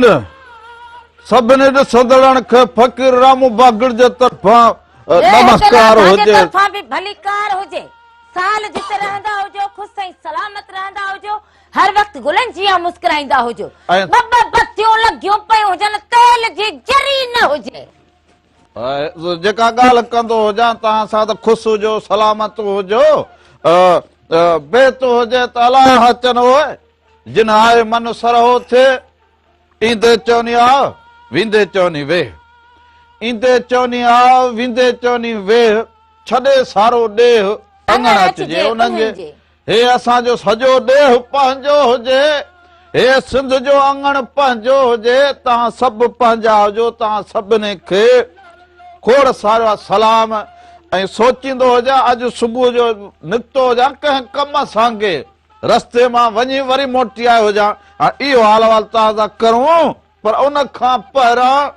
ناظرين سڀني ڏسندڙن کي فقير رامو باگڙ جي طرفان نمسڪار هجي. طرفان به ڀليڪار هجي. سال جت رهندا هجو خوش ۽ سلامت رهندا هجو هر وقت گلن جيان مسڪرائيندا هجو. ٻه ٻه بتيون لڳيون پيون هجن تيل جي ذري نه هجي. جيڪا ڳالهه ڪندو هجان توهان سان ته خوش هجو سلامت هجو بيت هجي ته الله اچن اهي جن آئي من سرهو ٿئي ايندي چوني آء ويندي چوني ويهه ايندي چوني آء ويندي چوني ويهه ڇڏي سارو ڏيهه اڱڻ اچجي انهن جي هي اسان جو سڄو ڏيهه پنهنجو هجي، هي سنڌ جو اڱڻ پنهنجو هجي، توهان سڀ پنهنجا هجو، توهان سڀني کي کوڙ سارا سلام ۽ سوچيندو هجان اڄ صبح جو نڪتو هجان ڪنهن ڪم سانگي رستي مان وڃي وري موٽي آيو هجان هاڻ اهو حال احوال توهان سان ڪرون پر ان کان پهريان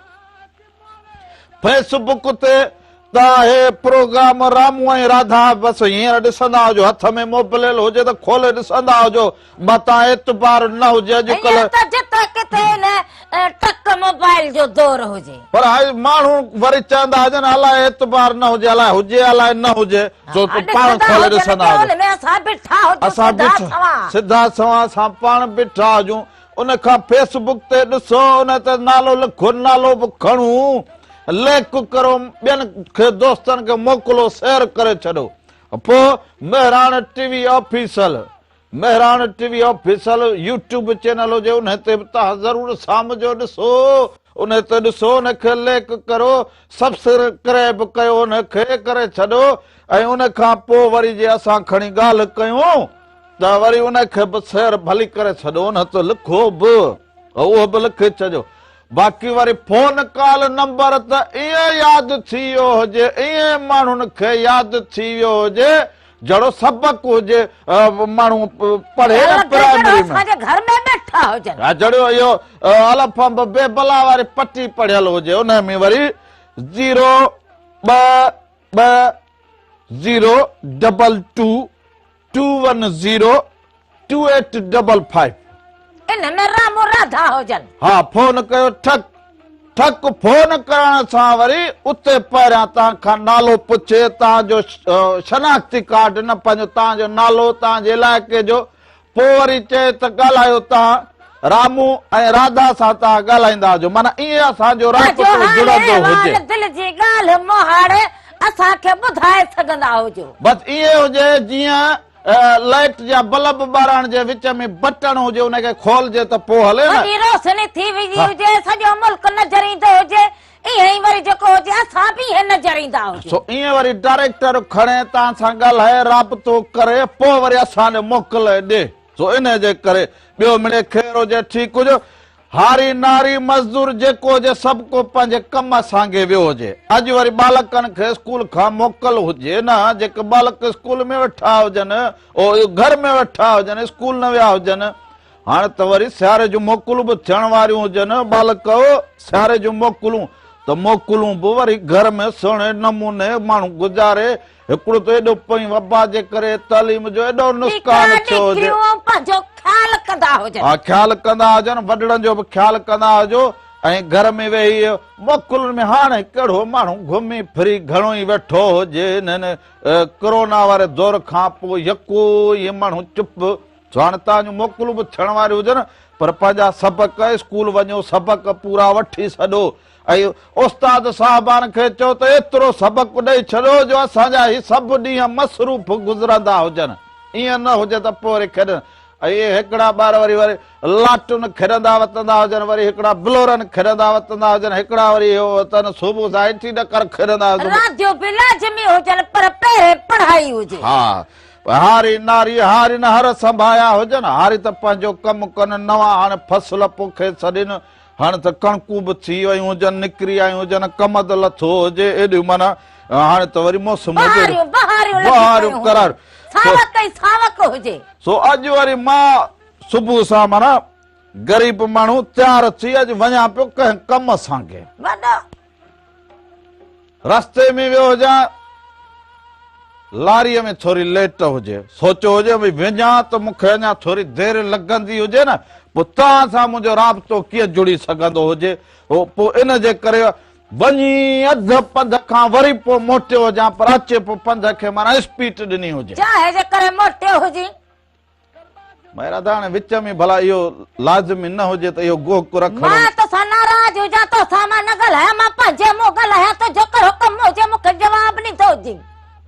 فيس بڪ تي توهان هي پروگرام رامو ۽ راڌا بس هينئر ڏسندا هجو هٿ ۾ موبليل هجي ته کولي ڏسندا هجو متان اعتبار نه هجي اڄڪلهه هينئر ته جتي ڪٿي ان ٽڪ موبائل جو دور هجي. پر هاء ماڻهو وري چوندا هجن الائي اعتبار نه هجي الائي هجي الائي نه هجي سو پاڻ کولي ڏسندا هجو. اسان بيٺا هجون سڌا سنوان. سڌا سنوان اسان پاڻ بيٺا هجون ان کان فيس بڪ تي ڏسو ان تي نالو لکو نالو به کڻو ليڪ ڪرو ٻين کي دوستن کي موڪلو شيئر ڪري ڇڏو پوء Mehran T V official Mehran T V official YouTube channel هجي ان تي به توهان ضرور شام جو ڏسو ان تي ڏسو ان کي ليڪ ڪرو سبسڪرائب ڪيو ان کي ڪري ڇڏو ۽ ان کان پوء وري جي اسان کڻي ڳالهه ڪيون ته وري ان کي به سير ڀلي ڪري ڇڏو نه ته لکو به اهو به لکي ڇڏيو باقي وري فون ڪال نمبر ته ائين ياد ٿي ويو هجي ائين ماڻهن کي ياد ٿي ويو هجي جهڙو سبق هجي ماڻهو پڙهي نه پرائمري ۾ اسان جي گهر ۾ ويٺا هجن ها جهڙو اهو الف بي بلا واري پٽي پڙهيل هجي ان ۾ وري 0 2 2 0 double 2 two one zero two eight double five. ان ۾ رامو راڌا هجن. ها فون ڪيو ٺڪ ٺڪ فون ڪرڻ سان وري اتي پهريان توهان کان نالو پڇي توهان جو شناختي ڪارڊ نه پنهنجو توهان جو نالو توهان جي علائقي جو پوء وري چئي ته ڳالهايو توهان رامو ۽ راڌا سان توهان ڳالهائيندا هجو معنيٰ ائين اسان جو رابطو جڙندو هجي. دل جي ڳالهه مهاڙ اسان کي ٻڌائي سگهندا هجو. بس ائين هجي جيئن لائٽ جا بلب ٻارڻ جي وچ ۾ بٽڻ هجي ان کي کولجي ته پوء هلي نه. وڏي روشني ٿي ويندي هجي سڄو ملڪ نظر ايندو هجي ائين ئي وري جيڪو هجي اسان به ائين نظر ايندا هجون. سو ائين وري ڊائريڪٽر کڻي توهان سان ڳالهائي رابطو ڪري پوء وري اسان ڏي موڪلي ڏي. سو انهي جي ڪري ٻيو مڙئي خير هجي ٺيڪ هجو. هاري ناري مزدور جيڪو هجي سڀ ڪو پنهنجي ڪم سانگي ويو هجي. اڄ وري ٻالڪن کي اسڪول کان موڪل هجي نه جيڪي ٻالڪ اسڪول ۾ ويٺا هجن او گهر ۾ ويٺا هجن اسڪول نه ويا هجن. هاڻ ته وري سياري جون موڪلون به ٿيڻ واريون هجن ٻالڪؤ سياري جون موڪلون ته موڪلون به وري گهر ۾ سهڻي نموني ماڻهو گذاري هڪڙو ته ايڏو پئين وبا جي ڪري تعليم جو ايڏو نقصان ٿيو هجي. پنهنجو خيال ڪندا هجن. ها خيال ڪندا هجن وڏڙن جو به خيال ڪندا هجو ۽ گهر ۾ ويهي موڪلن ۾ هاڻي ڪهڙو ماڻهو گهمي ڦري گهڻو ئي ويٺو هجي انهن ڪرونا واري دور کان پوء يڪو ئي ماڻهو چپ سو هاڻي توهان جون موڪلون به ٿيڻ واريون هجن پر پنهنجا سبق اسڪول وڃو سبق پورا وٺي ڇڏو ۽ استاد صاحبان کي چئو ته ايترو سبق ڏئي ڇڏو جو اسان جا هي سڀ ڏينهن مصروف گذرندا هجن ائين نه هجي ته پوء وري کيڏن ۽ اهي هڪڙا ٻار وري وري لاٽن کيڏندا وتندا هجن وري هڪڙا بلورن کيڏندا وتندا هجن هڪڙا وري اهو وتن صبح سان هيٺي ڏڪر کيڏندا هجن. رانديون به لازمي هجن پر پهرين پڙهائي هجي. ها هاري ناري هارين هر سنڀايا هجن، هاري ته پنهنجو ڪم ڪن، نوان هاڻي فصل پوکي ڇڏين، هاڻي ته ڪڻڪون به ٿي ويون هجن، نڪري آيون هجن، ڪمند لٿو هجي، ايڏيون معنيٰ هاڻي ته وري موسم هجي. بهاريون بهاريون لڳيون بهاريون پيون قرار. هجن، ساوڪ ئي ساوڪ هجي. سو اڄ وري مان صبح سان معنيٰ غريب ماڻهو تيار ٿي اڄ وڃان پيو ڪنهن ڪم سانگي. وڏو. رستي ۾ ويو هجان، لاريء ۾ ٿوري ليٽ هجي، سوچيو هجي ڀئي وڃان ته مون کي اڃا ٿوري دير لڳندي هجي نه، پوء توهان سان منهنجو رابطو ڪيئن جڙي سگهندو هجي؟ پوء ان جي ڪري وڃي اڌ پنڌ کان وري پوء موٽيو هجان پر اچي پوء پنڌ کي معنيٰ اسپيٽ ڏني هجي. چاهه جي ڪري موٽيو هجين. مهرا ته هاڻي وچ ۾ ڀلا اهو لازمي نه هجي ته اهو گوهڪ رکڻ. مان توسان ناراض هجان توسان مان نه ڳالهايان مان پنهنجي منهن ڳالهايان تنهنجو ڪهڙو ڪم هجي مون کي جواب ڏيندو هجين.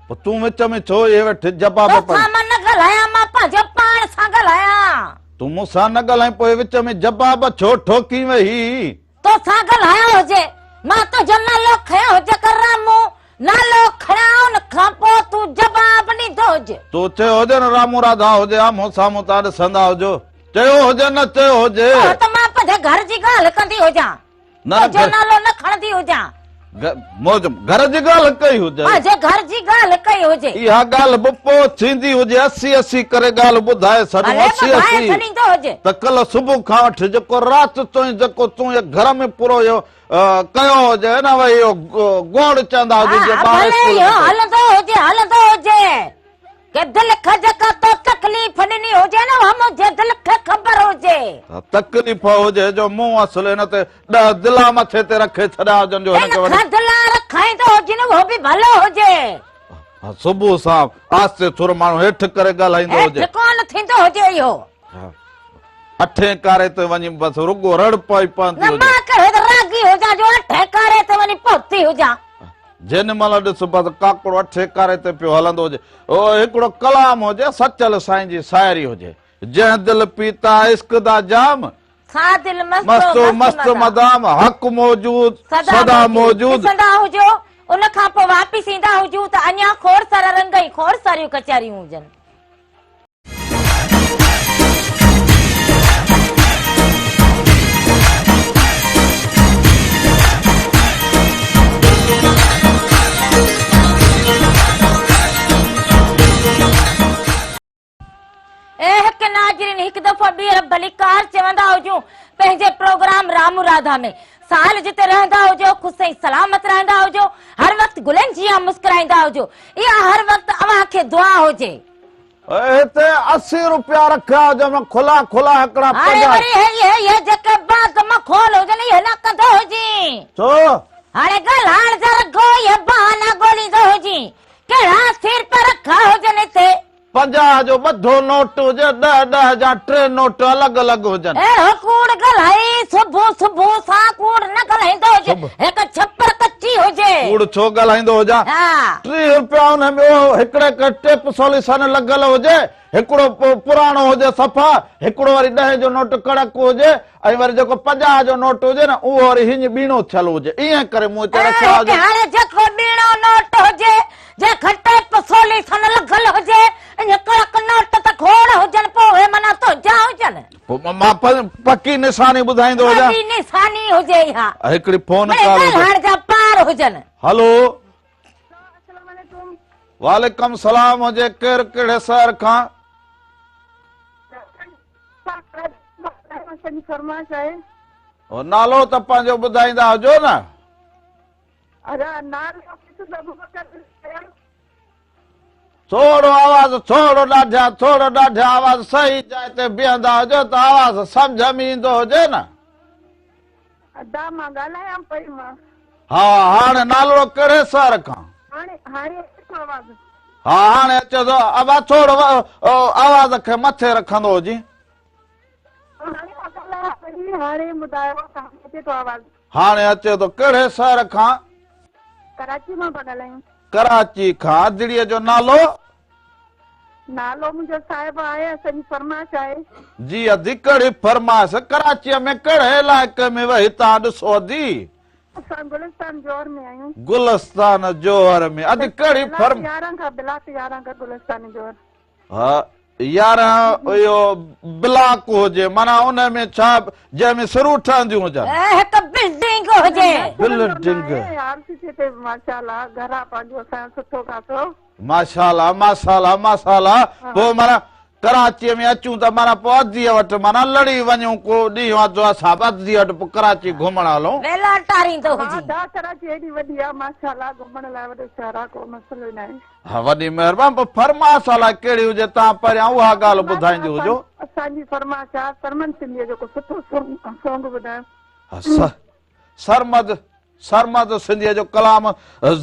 پوء تون وچ ۾ ڇو اهي ويٺ جواب پئي. توسان مان نه ڳالهايان مان پنهنجو پاڻ سان ڳالهايان. تون مون سان نه ڳالهائين پوء وچ ۾ جواب ڇو ٺوڪين ويهي. توسان ڳالهايو هجي، مان تنهنجو نالو کنيو هجي ته رامو نالو کڻان ان کان پوء تون جواب ڏيندو هج. تو چيو هجي نه رامو راڌا هجي آمهون سامهون تان ڏسندا هجو. چيو هجي نه چيو هجي. اهو ته مان پنهنجي گهر جي ڳالهه ڪندي هجان. نه تنهنجو نالو نه کڻندي هجان. موجب گهر جي ڳالهه ڪئي هجي. پنهنجي گهر جي ڳالهه ڪئي هجي. اها ڳالهه به پوء ٿيندي هجي اسي اسي ڪري ڳالهه ٻڌائي ڇڏون ڀلي اسي ٻڌائي اسي ڇڏيندو هجي. ته ڪلهه صبح کان وٺي جيڪو رات تائين جيڪو تون هي گهر ۾ پورو اهو ڪيو هجي نه وئي اهو گوڙ چوندا هجي جيئن ها ٻار ڀلي اسڪول اهو ۾ هلندو هجي هلندو هجي. ڪي دل کي جيڪا تو تڪليف ڏني هجي نه اها منهنجي دل کي خبر هجي. تڪليف هجي جو مون اصل هن تي ڏهه دلا مٿي تي رکي ڇڏيا هجن جو هن کي هن کان دلا رکائيندو هجي نه اهو به ڀلو هجي. صبح سان آهستي ٿورو ماڻهو هيٺ ڪري ڳالهائيندو هجي. هيٺ ڪونه ٿيندو هجي اهو. اٺين ڪاري تي وڃي بس رڳو رڙ پئي پوندي نه هجي. مان ڪهڙو ته راڳي هجان جو اٺين ڪاري تي وڃي پهتي هجان. جنھن مھل ڏس بس ڪاڪڙو اٺي ڪاري تي پيو ھلندو ھجي. اھو ھڪڙو ڪلام ھجي، سچل سائين جي شاعري ھجي. جنھن دل پيتا عشق دا جام، سا دل مستو مست مدام، حق موجود سدا موجود. ڏسندا ھجو، ان کان پوء واپس ايندا ھجون ته اڃا کوڙ سارا رنگ ۽ کوڙ ساريون ڪچهريون ھجن. اي حق ناظرين هڪ دفعو ٻيهر ڀليڪار چوندا هجون پنهنجي پروگرام رامو راڌا ۾ سال جتي رهندا هجو خوش ۽ سلامت رهندا هجو هر وقت گلن جيان مسڪرائيندا هجو اها هر وقت اوهان کي دعا هجي. هتي 80 روپيا رکيا هجن مان کلا کلا هڪڙا هاڻي 50. وري هي هي هي جيڪي بعد مان کول هجن اهي نه ڪندو هجين. ڇو؟ هاڻي ڳالهائڻ جا رڳو اهي بهانا ڳوليندو هجين. ڪهڙا 80 روپيا رکيا هجن هتي. 50 جو ٻڌو نوٽ هجي، ڏهه ڏهه جا ٽي نوٽ الڳ الڳ هجن. اهڙو ڪوڙ ڳالهائي صبح صبح سان ڪوڙ نه ڳالهائيندو هجي. هڪ ڇپر ڪچي هجي. ڪوڙ ڇو ڳالهائيندو هجان؟ ها. 30 روپيا ان ۾ اهو هڪڙي کي ٽيپ سوليسن لڳل هجي، هڪڙو پراڻو هجي صفا، هڪڙو وري ڏهين جو نوٽ ڪڙڪ هجي ۽ وري جيڪو 50 جو نوٽ هجي نه اهو وري هيڃ ٻيڻو ٿيل هجي. ائين ڪري مون هتي رکيا هجن. هاڻي جيڪو ٻيڻو نوٽ هجي، جنهن کي ٽيپ سوليسن لڳل هجي، ائين ڪڙڪ نوٽ ته کوڙ هجن، پوء اهي معنيٰ تنهنجا هجن. پوء مان پڪي نشاني ٻڌائيندو هجان. وڏي نشاني هجي اها. هڪڙي فون ڪال هجي. ڳالهائڻ جا پار هجن. هلو. وعليڪم سلام هجي ڪير ڪهڙي شهر کان؟ نالو ته پنهنجو ٻڌائيندا هجو نه. ٿورو آواز ٿورو ڏاڍيان ٿورو ڏاڍيان آواز صحيح جاء تي بيهندا هجو ته آواز سمجهه ۾ ايندو هجي نه. ادا مان ڳالهايان پئي مان. ها هاڻي نالڙو ڪهڙي شهر کان؟ هاڻي هاڻي اچي ٿو آواز. ها هاڻي اچي ٿو ابا ٿورو آواز کي مٿي رکندو هجين. هاڻي مان ڳالهايان پئي هاڻي ٻڌايو هاڻي اچي ٿو آواز. هاڻي اچي ٿو ڪهڙي شهر کان؟ ڪراچي مان پيا ڳالهايون. ڪراچي کان ادڙيء جو نالو؟ نالو منهنجو صاحبه آهي اسان جي فرمائش آهي. جي ادي ڪهڙي فرمائش ڪراچيء ۾ ڪهڙي علائقي ۾ ويهي توهان ڏسو ادي؟ اسان گلستان جوهر ۾ آهيون. گلستان جوهر ۾ ادي ڪهڙي فرم. بلاڪ 11 کان بلاڪ 11 کان گلستان جوهر. ها 11 اهو بلاڪ هجي معنيٰ ان ۾ ڇا جنهن ۾ سرون ٺهنديون هجن. هڪ بلڊنگ هجي. بلڊنگ. آر سي سي تي ماشاءالله گهر آ پنهنجو اسان جو سٺو خاصو. ماشاءالله ماشاءالله ماشاءالله پوء معنيٰ. ڪراچيء ۾ اچون ته معنيٰ پوء اديء وٽ معنيٰ لڙي وڃون ڪو ڏينهن اڌ اسان به اديء وٽ پوء ڪراچي گهمڻ هلون. ويلا ٽاريندو ها هجين. ادا ڪراچي ايڏي وڏي آ ماشاءالله گهمڻ لاء وڏو شهر آ ڪو مسئلو ئي ناهي. ها وڏي مهرباني پوء فرمائش الائي ڪهڙي هجي تان پهريان اها ڳالهه ٻڌائيندي هجو. اسان جي فرمائش آ سرمد سنڌيء جو ڪو سٺو سونگ ٻڌايو. ها سرمد سرمد سنڌيء جو ڪلام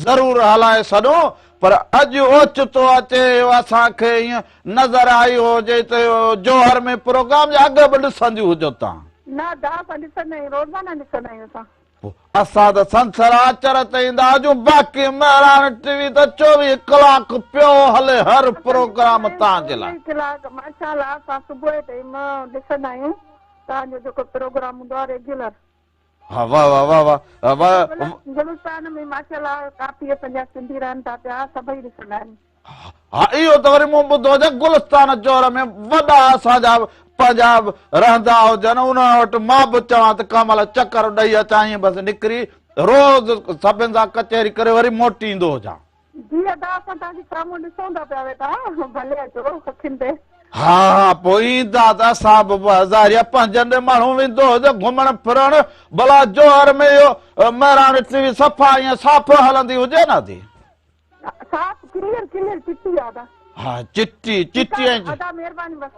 ضرور هلائي سڏون پر اڄ اوچتو اچي اهو اسان کي ائين نظر آئي هجي ته جوهر ۾ پروگرام يا اڳ به ڏسنديون هجو تان. نه ادا اسان ڏسندا آهيون روزانه ڏسندا آهيون اسان. پوء اسان ته سنسر آچر تي ايندا هجون باقي مهراڻ ٽي وي ته 24 ڪلاڪ پيو هلي هر پروگرام تان جي لاء. 24 ڪلاڪ ماشاءالله اسان صبح جي ٽائيم ڏسندا آهيون تان جو جيڪو پروگرام هوندو آهي ريگيولر. ها واه واه واه واه واه. گلستان ۾ ماشاءالله ڪافي اسان جا سنڌي رهن ٿا پيا سڀئي ڏسندا آهن. ها اهو ته وري مون ٻڌو هجي گلستان جوهر ۾ وڏا اسان جا پنهنجا رهندا هجن انهن وٽ مان به چوان ته ڪنهن مهل چڪر ڏئي اچان ائين بس نڪري روز سڀن سان ڪچهري ڪري وري موٽي ايندو هجان. جي ادا اسان توهان کي سامهون ڏسون ٿا پيا ويٺا ڀلي اچو اکين تي. ها ها پوء ايندا ته اسان به ظاهري آهي پنهنجن ڏي ماڻهو ويندو هجي گهمڻ ڦرڻ ڀلا جوهر ۾ اهو مهراڻ ٽي وي صفا ائين صاف هلندي هجي نه ٿي. صاف ڪليئر ڪليئر چٽي آ ادا. ها چٽي چٽي ۽ ادا مهرباني بس.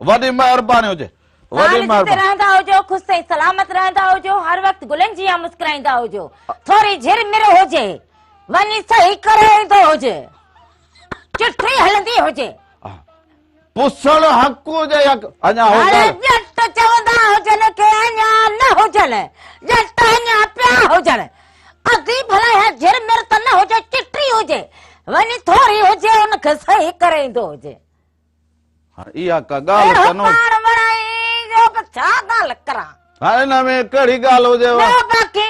وڏي مهرباني هجي وڏي سال جتي مهرباني. رهندا هجو خوش ۽ سلامت رهندا هجو هر وقت گلن جيان مسڪرائيندا هجو ٿوري جھر مر هجي وڃي صحيح ڪري ايندو هجي چٺي هلندي هجي. پسڻ حق هجي يا اڃا هو هاڻي ڄٽ چوندا هجن ڪي اڃا نه هجن ڄٽ اڃا پيا هجن ادي ڀلا اها جھر مر ته نه هجي چٽي هجي وڃي ٿوري هجي ان کي صحيح ڪري ايندو هجي. هاڻي اها ڪا ڳالهه اهڙو ته نه پاڻ وڻائي جو به ڇا ڳالهه ڪران. هاڻي ان ۾ ڪهڙي ڳالهه هجي. ٻيو باقي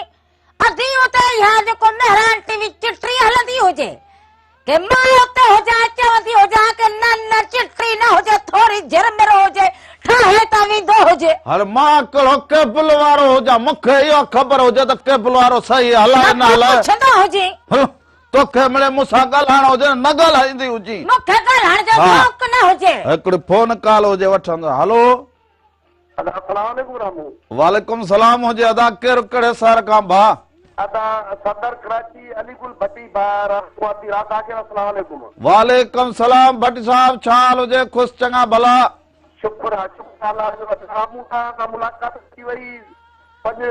ادي اتي اها جيڪو مهراڻ ٽي وي چٽي هلندي هجي ڪي مان اتي هجان چوندي هجان ڪي نه نه چٽي نه هجي ٿوري جھرمر هجي ٺاهي ته ويندو هجي. هاڻي مان ڪهڙو ڪيبل وارو هجان مون کي اها خبر هجي ته ڪيبل وارو صحيح هلائي نه مون کي هلائي. پڇندو هجين. توکي مڙئي مون سان ڳالهائڻو هجي نه ڳالهائيندي هجين. مون کي ڳالهائڻ جو ذوق نه هجي. هڪڙي فون ڪال هجي وٺندو. هلو. ادا سلام عليڪم رامو. وعليڪم سلام هجي ادا ڪير ڪهڙي شهر کان ڀاء. ادا صدر ڪراچي علي گل ڀٽي ڀاء رامو ادي رات آخر السلام عليڪم. وعليڪم سلام ڀٽي صاحب ڇا حال هجي خوش چڱا ڀلا. شڪر آ شڪر الله جو ادا رامو توهان سان ملاقات ٿي وئي 5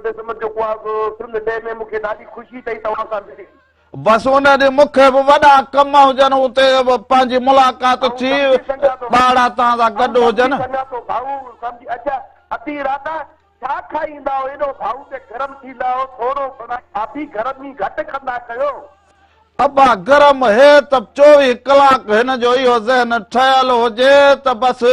ڊسمبر جيڪو آ سو سنڌ ڊي ۾ مونکي ڏاڍي خوشي ٿئي توهان سان ملي. بس ان ڏينهن مون کي به وڏا ڪم هجن اتي پنهنجي ملاقات آئون ٿي سمجهي سگهان ٿو ٻارڙا توهان سان آئون گڏ سمجهي هجن. سگهان ٿو ڀائو سمجهي اڇا ادي راڌا ڇا کائيندا آهيو ايڏو ڀائو تي گرم ٿيندا آهيو ٿورو ڀاڀي گرمي گهٽ ڪندا ڪيو. ابا گرم هي ته 24 ڪلاڪ هن جو اهو ذهن ٺهيل هجي ته بس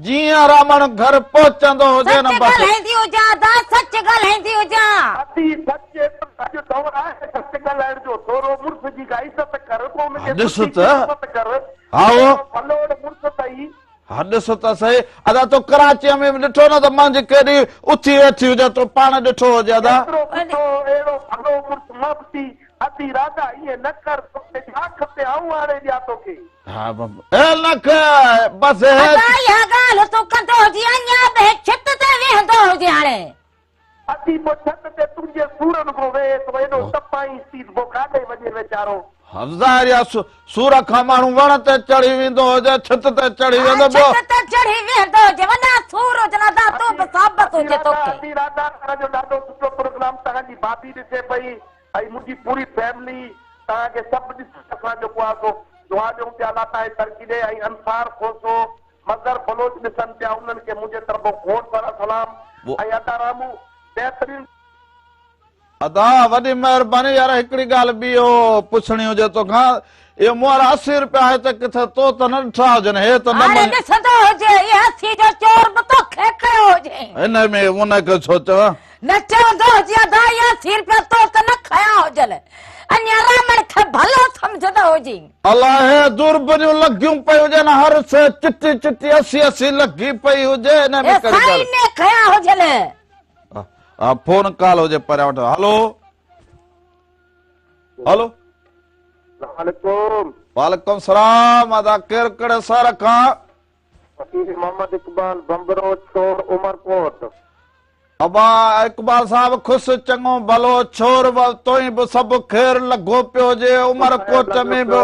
جيئن رامڻ گهر پهچندو هجي سچ نه بس. ڳالهائيندي هجان ادا سچ ڳالهائيندي هجان. ادي سچ اڄ دور آهي سچ ڳالهائڻ جو ٿورو مڙس جي ڪا عزت ڪر ڪو ان کي ڏس سٺي ته خدمت ڪر هائو. اهڙو ڀلوڙ مڙس اٿئي. ها ڏس ته سهي ادا تو ڪراچيء ۾ به ڏٺو نه ته منهنجي ڪيڏي اٿي ويٺي هجي تو پاڻ ڏٺو هجي ادا. ايترو سٺو اهڙو ڀلو مڙس محبتي ادي راڌا ائين نه ڪر توکي ڇا کپي آئون آڻي ڏيان توکي. ها اي نه کي بس هي. ادا اها ڳالهه تون ڪندو هجين اڃا به هي ڇت تي ويهندو هجين هاڻي. ادي پوء ڇت تي تنهنجي سورن کان ويهي ٿو ايڏو تپائين سيت پوء ڪاڏي وڃي ويچارو. ظاهر آ سور کان ماڻهو وڻ تي چڙهي ويندو هجي ڇت تي چڙهي ويندو ٻيو. ڇت تي چڙهي ويهندو هجي وڏا سور هجن ادا تون به ثابت هجي توکي. ادي راڌا توهان جو ڏاڍو سٺو پروگرام توهان جي ڀاڀي ڏسي پئي ۽ منهنجي پوري فيملي توهان کي سڀ ڏسي اسان جيڪو آ سو دعا ڏيون پيا الله توهان کي ترقي ڏي ۽ انصار کوسو مظهر بلوچ ڏسن پيا انهن کي منهنجي طرفون کوڙ سارا سلام ۽ ادا رامو بهترين. ادا وڏي مهرباني يار هڪڙي ڳالهه ٻي اهو پڇڻي هجي توکان اهو مون وارا 80 روپيا هتي ڪٿي تو ته نه ڏٺا هجن هي ته نه هاڻي ڏسندو هجي اهي 80 جو چور به توکي ڪيو هجي. ان ۾ ان کي ڇو چوان. نه چوندو هجي ادا اهي 80 روپيا تو ته نه کنيا هجن اڃا رامڻ کي ڀلو سمجهندو هجين. الاهي دوربنيون لڳيون پيون هجن هر شيء چٽي چٽي 80 80 لڳي پئي هجي ان ۾ اي ڪهڙي سائين ڳالهه. ۾ کنيا هجن. ها فون ڪال هجي پريان وٺ هلو هلو. سلام عليڪم. وعليڪم سلام ادا ڪير ڪهڙي شهر کان. فقير محمد اقبال ڀنڀرو ڇور عمرڪوٽ. ابا اقبال صاحب خوش چڱو ڀلو ڇور به توئين به سڀ خير لڳو پيو هجي عمر ڪوٽ ۾ به.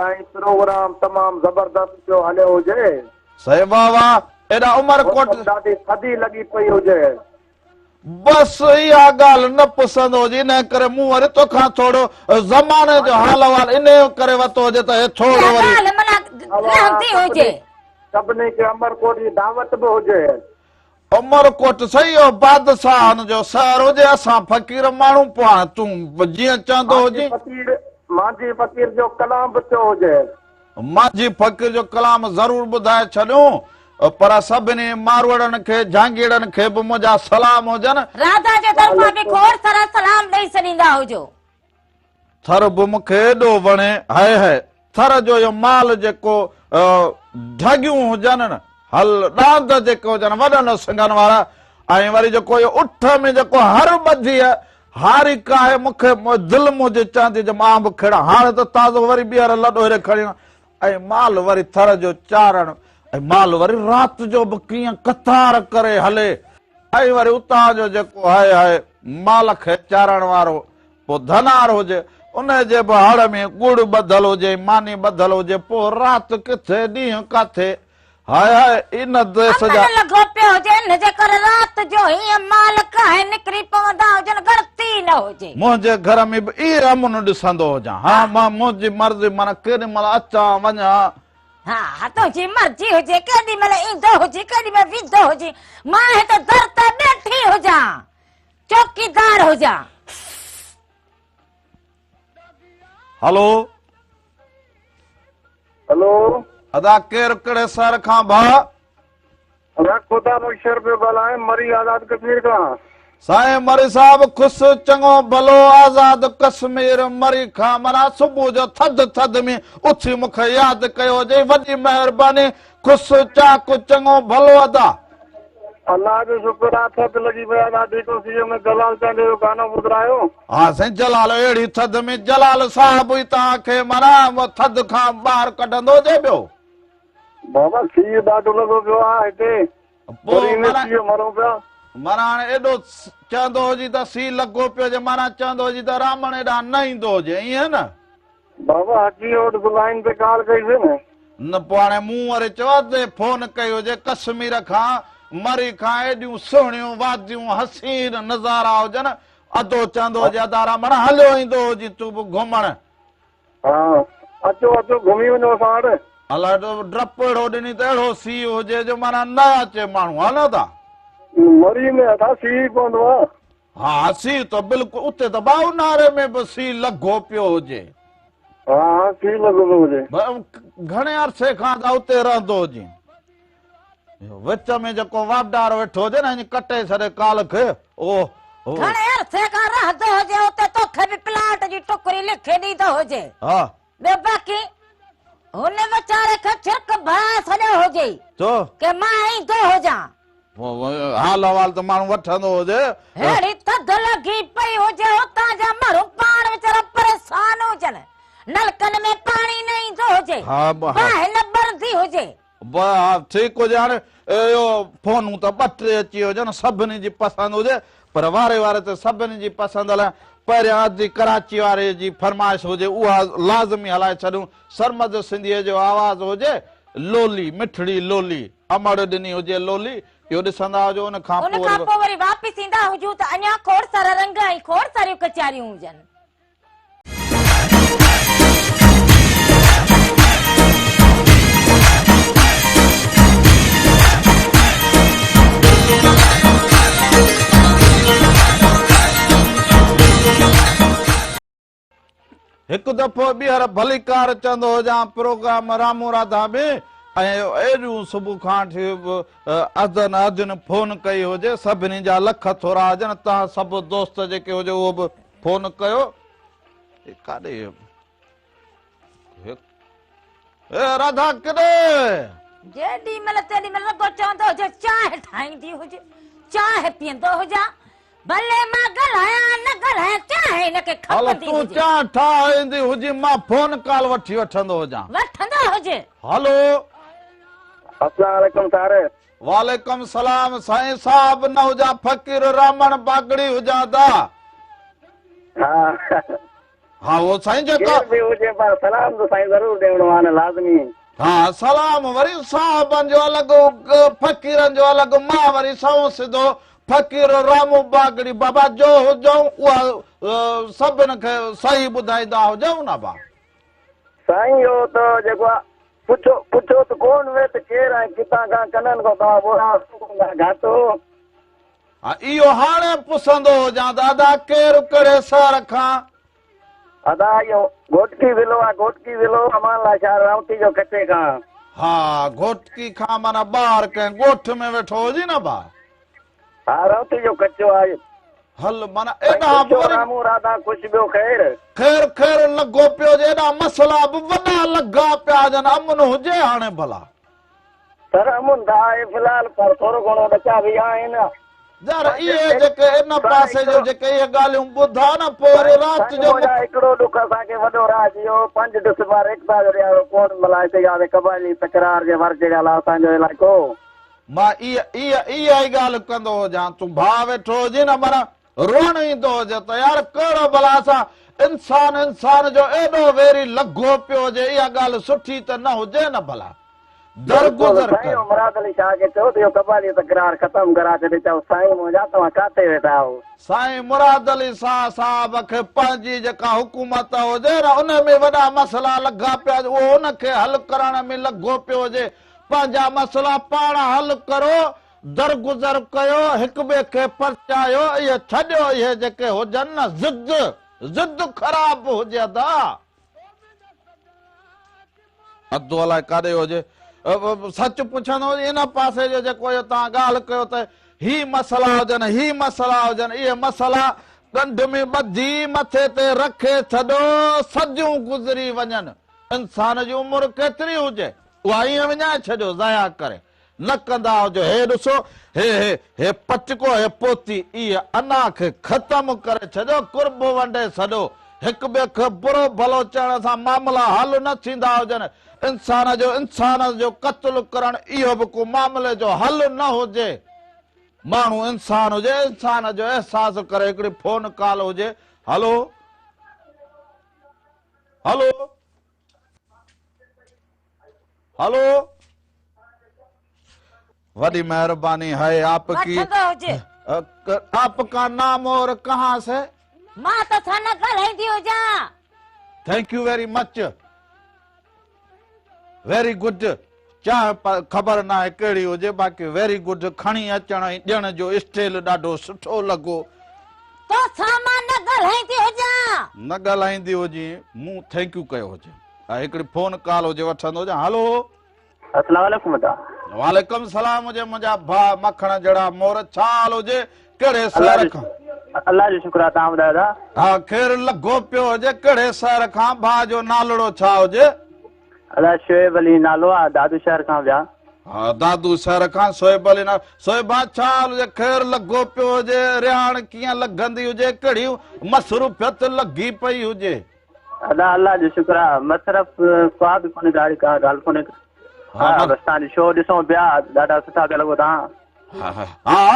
۽ پروگرام تمام زبردست پيو هليو هجي. سائين واه واه ايڏا عمر ڪوٽ. موسم ڏاڍي ٿڌي لڳي پئي هجي. بس اها ڳالهه نه پسند هجي انهي ڪري مون وري توکان ٿورو زماني جو حال احوال انهي ڪري ورتو هجي ته هي ٿورو اها وري. ڳالهه معنيٰ رهندي هجي. سڀني کي عمر ڪوٽ جي دعوت به هجي. عمرڪوٽ سهي اهو بادشاهن جو شهر هجي، اسان فقير ماڻهو، پوء هاڻي تون به جيئن چوندو هجين. مانجهي فقير جو ڪلام به ٿيو هجي. مانجهي فقير جو ڪلام ضرور ٻڌائي ڇڏيون، پر سڀني ماروئڙن کي، جهانگيئڙن کي به منهنجا سلام هجن. راڌا جي طرفان به کوڙ سارا سلام ڏئي ڇڏيندا هجو. ٿر به مون کي ايڏو وڻي، هئي هئي، ٿر جو اهو مال جيڪو ڍڳيون هجن نه، هل ڏاند جيڪي هجن وڏن سنگن وارا ۽ وري جيڪو اهو اٺ ۾ جيڪو هر ٻڌي هاري ڪاهي مون کي دل منهنجي چوندي جو مان به کيڙان، هاڻي ته تازو وري ٻيهر لڏو هيڏي کڻي ۽ مال وري ٿر جو چارڻ ۽ مال وري رات جو به ڪيئن قطار ڪري هلي ۽ وري اتان جو جيڪو هئي هئي مال کي چارڻ وارو پوء ڌنار هجي، انهيء جي به هڙ ۾ ڳڙ ٻڌل هجي ۽ ماني ٻڌل هجي، پوء رات ڪٿي، ڏينهن ڪاٿي؟ هاء هاء، ان ديس جا. امن لڳو پيو هجي، ان جي ڪري رات جو هيئن مال ڪاهي نڪري پوندا هجن، ڳڻتي نه هجي. منهنجي گهر ۾ به اهي امن ڏسندو هجان. ها، مان منهنجي مرضي، معنيٰ ڪيڏي مهل اچان وڃان. ها، تنهنجي مرضي هجي، ڪيڏي مهل ايندو هجين، ڪيڏي مهل ويندو هجين، مان هت در تي ٻيٺي هجان. چوڪيدار هجان. هلو. هلو. ادا ڪير ڪهڙي شهر کان ڀاء؟ ادا خدا بخش شر پيو ڳالهايان مري آزاد ڪشمير کان. سائين مري صاحب خوش چڱو ڀلو آزاد ڪشمير مري کان معنيٰ صبح جو ٿڌ ٿڌ ۾ اٿي مونکي ياد ڪيو هجئي وڏي مهرباني خوش چاڪ چڱو ڀلو ادا. الله جو شڪر آ ٿڌ لڳي پئي آ ڏاڍي ڪو سيء ۾ جلال چانڊيو جو گانو ٻڌرايو. ها سائين جلال اهڙي ٿڌ ۾ جلال صاحب ئي توهان کي معنيٰ ٿڌ کان ٻاهر ڪڍندو هجي ٻيو. بابا سيء ڏاڍو لڳو پيو آ هتي پوء وري ۾ سيء مرون پيا. معنيٰ هاڻي ايڏو چوندو هجي ته سيء لڳو پيو هجي معنيٰ چوندو هجي ته رامڻ هيڏانهن نه ايندو هجي ائين نه. بابا حقي اوٽ به لائين تي ڪال ڪئي سي نه. نه پوء هاڻي مون وري چيو ادي فون ڪئي هجي ڪشمير کان مري کان ايڏيون سهڻيون واديون حسين نظارا هجن ادو چوندو هجي ادا رامڻ هليو ايندو هجين تون به گهمڻ. ها اچو اچو گهمي وڃو اسان وٽ. الاء ڊپ اهڙو ڏني ته اهڙو سيء هجي جو معنيٰ نه اچي ماڻهو ها نه ادا. مري ۾ ادا سيء ئي پوندو آ. ها سيء ته بلڪل اتي ته ڀاء اونهاري ۾ به سيء لڳو پيو هجي. ها ها سيء لڳو پيو هجي. گهڻي عرصي کان ته اتي رهندو هجين. وچ ۾ جيڪو واپڊار ويٺو هجي نه ائين ڪٽي ڇڏي ڪال کي اهو. گهڻي عرصي کان رهندو هجي اتي توکي به پلاٽ جي ٽڪري لکي ڏيندو هجي. ها. ٻيو باقي هن ويچاري کي ڇرڪ ڀرائي ڇڏيو هجي. ڇو؟ ڪي مان ايندو هجان. حال احوال ته ماڻهو وٺندو هجي. ههڙي ٿڌ لڳي پئي هجي اتان جا ماڻهو پاڻ ويچارا پريشان هجن. نلڪن ۾ پاڻي نه ايندو هجي. باهه نه ٻرندي هجي. ها ٺيڪ هجي هاڻي اهو فونون ته ٻه ٽي اچي هجن سڀني جي پسند هجي پر واري واري تي سڀني جي پسند هلائي پهريان ادي ڪراچي واري جي فرمائش هجي اها لازمي هلائي ڇڏيون سرمد سنڌيء جو آواز هجي لولي مٺڙي لولي امڙ ڏني هجي لولي اهو ڏسندا هجو ان کان ان کان پوء وري واپس ايندا هجون ته اڃا کوڙ سارا رنگ ۽ کوڙ ساريون ڪچهريون هجن. هڪ دفعو ٻيهر ڀليڪار چوندو هجان پروگرام رامو راڌا ۾ ۽ ايڏيون صبح کان وٺي ادن ادين فون ڪئي هجي سڀني جا لک ٿورا هجن توهان سڀ دوست جيڪي هجي اهو به فون ڪيو هي ڪاڏي اي راڌا ڪڏي جيڏي مهل تيڏي مهل رڳو چوندو هجي چانهه ٺاهيندي هجي چانهه پيئندو هجان ڀلي مان ڳالهايان نه ڳالهايان چانهه هن کي کپندي هل تون چانهه ٺاهيندي هجي مان فون ڪال وٺي وٺندو هجان وٺندو هجي هلو. اسلام عليڪم سر. وعليڪم سلام سائين صاحب نه هجان فقير رامڻ باگڙي هجان دا. ها. ها اهو سائين جيڪا. ڪير به هجي پر سلام ته سائين ضرور ڏيڻو آ نه لازمي. ها سلام وري صاحبن جو الڳ فقيرن جو الڳ مان وري سنئون سڌو فقير رامو باگڙي بابا جو هجون اها سڀن کي صحيح ٻڌائيندا هجون نه با. سائين اهو ته جيڪو آ پڇو پڇو ته ڪون وي ته ڪير ۽ ڪتان کان ڪنن کان توهان ٻوڙا گهاتو. ها اهو هاڻي پسندو هجان ته ادا ڪير ڪهڙي شهر کان. ادا اهو گهوٽڪي ضلعو آ گهوٽڪي ضلعو امان الله شاهه رائونتي جو ڪچي کان. ها گهوٽڪي کان معنيٰ ٻاهر ڪنهن ڳوٺ ۾ ويٺو هجين نه ڀاء. ها رائونتي جو ڪچو آ. هل معنيٰ ايڏانهن به وري. رامون راڌا خوش ٻيو خير. خير خير لڳو پيو هجي ايڏا مسئلا به وڏا لڳا پيا هجن امن هجي هاڻي ڀلا. سر امن ته آهي في الحال پر ٿورو گهڻو ڏچا به آهن. يار اهي جيڪي ان پاسي جو جيڪي اهي ڳالهيون ٻڌا نه پوء وري رات جو منهنجا هڪڙو ڏک اسان کي وڏو رهجي ويو پنج ڊسمبر ايڪتا جو ڏهاڙو ڪون ملهائي سگهياسين قبائلي تڪرار جي ور چڙهيل آهي اسان جو علائقو. مان اها اها ئي ڳالهه ڪندو هجان تون ڀاء ويٺو هجين نه معنيٰ روئڻ ايندو هجي ته يار ڪهڙو ڀلا اسان انسان انسان جو ايڏو ويري لڳو پيو هجي اها ڳالهه سٺي ته نه هجي نه ڀلا درگذر ڪر. سائين مراد علي شاهه کي چئو ته اهو قبائلي تڪرار ختم ڪرائي ڇڏي چئو سائين منهنجا توهان ڪاٿي ويٺا آهيو. سائين مراد علي شاهه صاحب کي پنهنجي جيڪا حڪومت هجي نه ان ۾ وڏا مسئلا لڳا پيا اهو ان کي حل ڪرڻ ۾ لڳو پيو هجي پنهنجا مسئلا پاڻ حل ڪرو درگذر ڪيو، هڪٻئي کي پرچايو، اهي ڇڏيو اهي جيڪي هجن نه ضد، ضد خراب هجي ادا. ادو الائي ڪاڏي هجي. سچ پڇندو هجي ان پاسي جو جيڪو اهو توهان ڳالهه ڪيو ته هي مسئلا هجن هي مسئلا هجن اهي مسئلا ڳنڍ ۾ ٻڌي مٿي تي رکي ڇڏو صديون گذري وڃن انسان جي عمر ڪيتري هجي اها ائين وڃائي ڇڏيو ضايع ڪري. نه ڪندا هجو هي ڏسو هي هي هي پٽڪو هي پوتي ايء انا کي ختم ڪري ڇڏيو قرب ونڊي ڇڏو هڪ ٻئي کي برو ڀلو چئڻ سان معاملا حل نه ٿيندا هجن انسان جو انسان جو قتل ڪرڻ اهو به ڪو معاملي جو حل نه هجي ماڻهو انسان هجي انسان جو احساس ڪري هڪڙي فون ڪال هجي هلو هلو. هلو وڏي مهرباني هي آپ ڪي وٺندو هجي. آپ ڪا نام اور ڪهان سي. مان تو سان نه ڳالهائيندي هجان. Thank you very much very good چانهه خبر ناهي ڪهڙي هجي باقي ويري گڊ کڻي اچڻ ۽ ڏيڻ جو اسٽيل ڏاڍو سٺو لڳو. تو سان مان نه ڳالهائيندي هجان. نه ڳالهائيندي هجين مون thank you ڪيو هجي. هڪڙي فون ڪال هجي وٺندو هجان هلو. اسلام عليڪم ادا. وعليڪم سلام هجي منهنجا ڀاء مکڻ جهڙا مور ڇا حال هجي ڪهڙي شهر کان. الله جو شڪر آ توهان ٻڌايو ادا. ها خير لڳو پيو هجي ڪهڙي شهر کان ڀاء جو نالڙو ڇا هجي. ادا شعيب علي نالو آ دادو شهر کان پيا. ها دادو شهر کان شعيب علي نالو شعيب ڀاء ڇا حال هجي خير لڳو پيو هجي رهاڻ ڪيئن لڳندي هجي ڪهڙي مصروفيت لڳي پئي هجي. ادا الله جو شڪر آ مصرف ڪا به ڪونهي ڪا ڪا ڳالهه ڪونهي ها بس توهان جو شو ڏسون پيا ڏاڍا سٺا پيا لڳو توهان. ها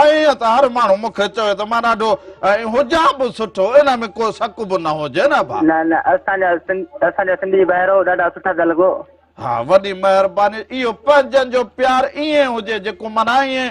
ائين ته هر ماڻهو مون کي چوي ته مان ڏاڍو ۽ هجان به سٺو ان ۾ ڪو شڪ به نه هجي نه ڀاء. نه نه اسان جا اسان جا سنڌي ڀائرو ڏاڍا سٺا پيا لڳو. ها وڏي مهرباني اهو پنهنجن جو پيار ائين هجي جيڪو معنيٰ ائين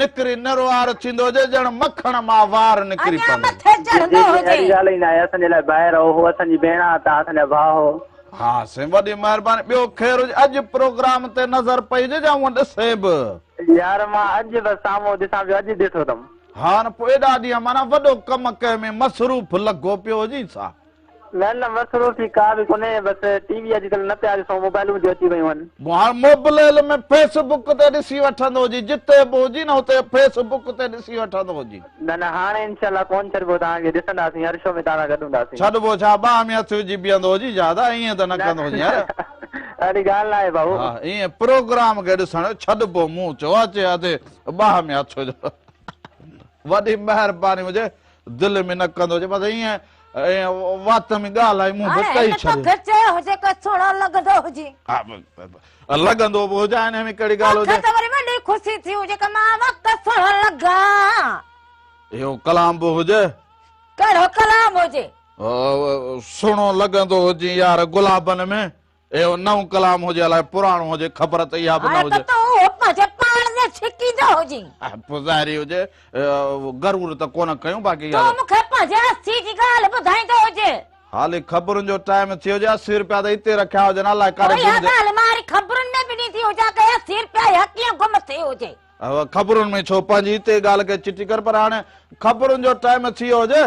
نڪري نروار ٿيندو هجي ڄڻ مکڻ مان وار نڪري اڃا پوندو مٿي جي چڙهندو جي اهڙي هجي. ڳالهه ئي ناهي اسان جي لاء ڀائر هو هو اسان جي ڀيڻ آ توهان اسان جا ڀاء هو. ها سائين وڏي مهرباني ٻيو خير هجي اڄ پروگرام تي نظر پئي هجي يا هونئن ڏسين به. يار مان اڄ بس سامهون ڏسان پيو اڄ ڏٺو اٿم. ها نه پوء ايڏا ڏينهن معنيٰ وڏو ڪم ڪنهن ۾ مصروف لڳو پيو هجين ڇا. نه نه مصروفي ڪا به ڪونهي بس ٽي وي اڄڪلهه نه پيا ڏسون موبائلون جو اچي ويون آهن. هاڻ موبليل ۾ فيس بڪ تي ڏسي وٺندو هجي جتي به هجي نه اتي فيس بڪ تي ڏسي وٺندو هجي. نه نه هاڻي انشاء الله ڪون ڇڏبو توهان کي ڏسنداسين هر شو ۾ توهان سان گڏ هونداسين. ڇڏبو ڇا ٻانهن ۾ هٿ وجهي بيهندو هجي ڇا ادا ائين ته نه ڪندو هجين يار. اهڙي ڳالهه ناهي ڀائو. ها ائين پروگرام کي ڏسڻ ڇڏبو مون چيو اچي اچي ٻانهن ۾ هٿ وجهو وڏي مهرباني هجي دل ۾ نه ڪندو هجي بس ائين. ائين وات ۾ ڳالهه آئي مون به ڪئي ڇڏي. توکي چيو هجي ڪه سهڻو لڳندو هجي. لڳندو به هجان ان ۾ ڪهڙي ڳالهه هجي. توکي ته وري وڏي خوشي ٿي هجي ڪه مان وقت سهڻو لڳان. اهو ڪلام به هجي. ڪهڙو ڪلام هجي؟ سهڻو لڳندو هجين يار گلابن ۾. اهو نئون ڪلام هجي الائي پراڻو هجي خبر ته اها به نه هاڻي هجي. ته تون اهو پنهنجي پاڻ ڏي ڇڪيندو هجين. پوء ظاهري هجي غرور ته ڪونه ڪيون باقي تون مون کي پنهنجي 80 جي ڳالهه ٻڌائيندو هجين. حالي خبرن جو ٽائيم ٿيو هجي 80 رپيا ته هتي رکيا هجن الائي ڪاڏي پوء اها گم ٿيا. ڳالهه مان وري خبرن ۾ به ڏيندي هجان ته 80 رپيا اها ڪيئن گم ٿي هجي. خبرن ۾ ڇو پنهنجي هتي ڳالهه کي چٽي ڪر پر هاڻي خبرن جو ٽائيم ٿي ويو هجي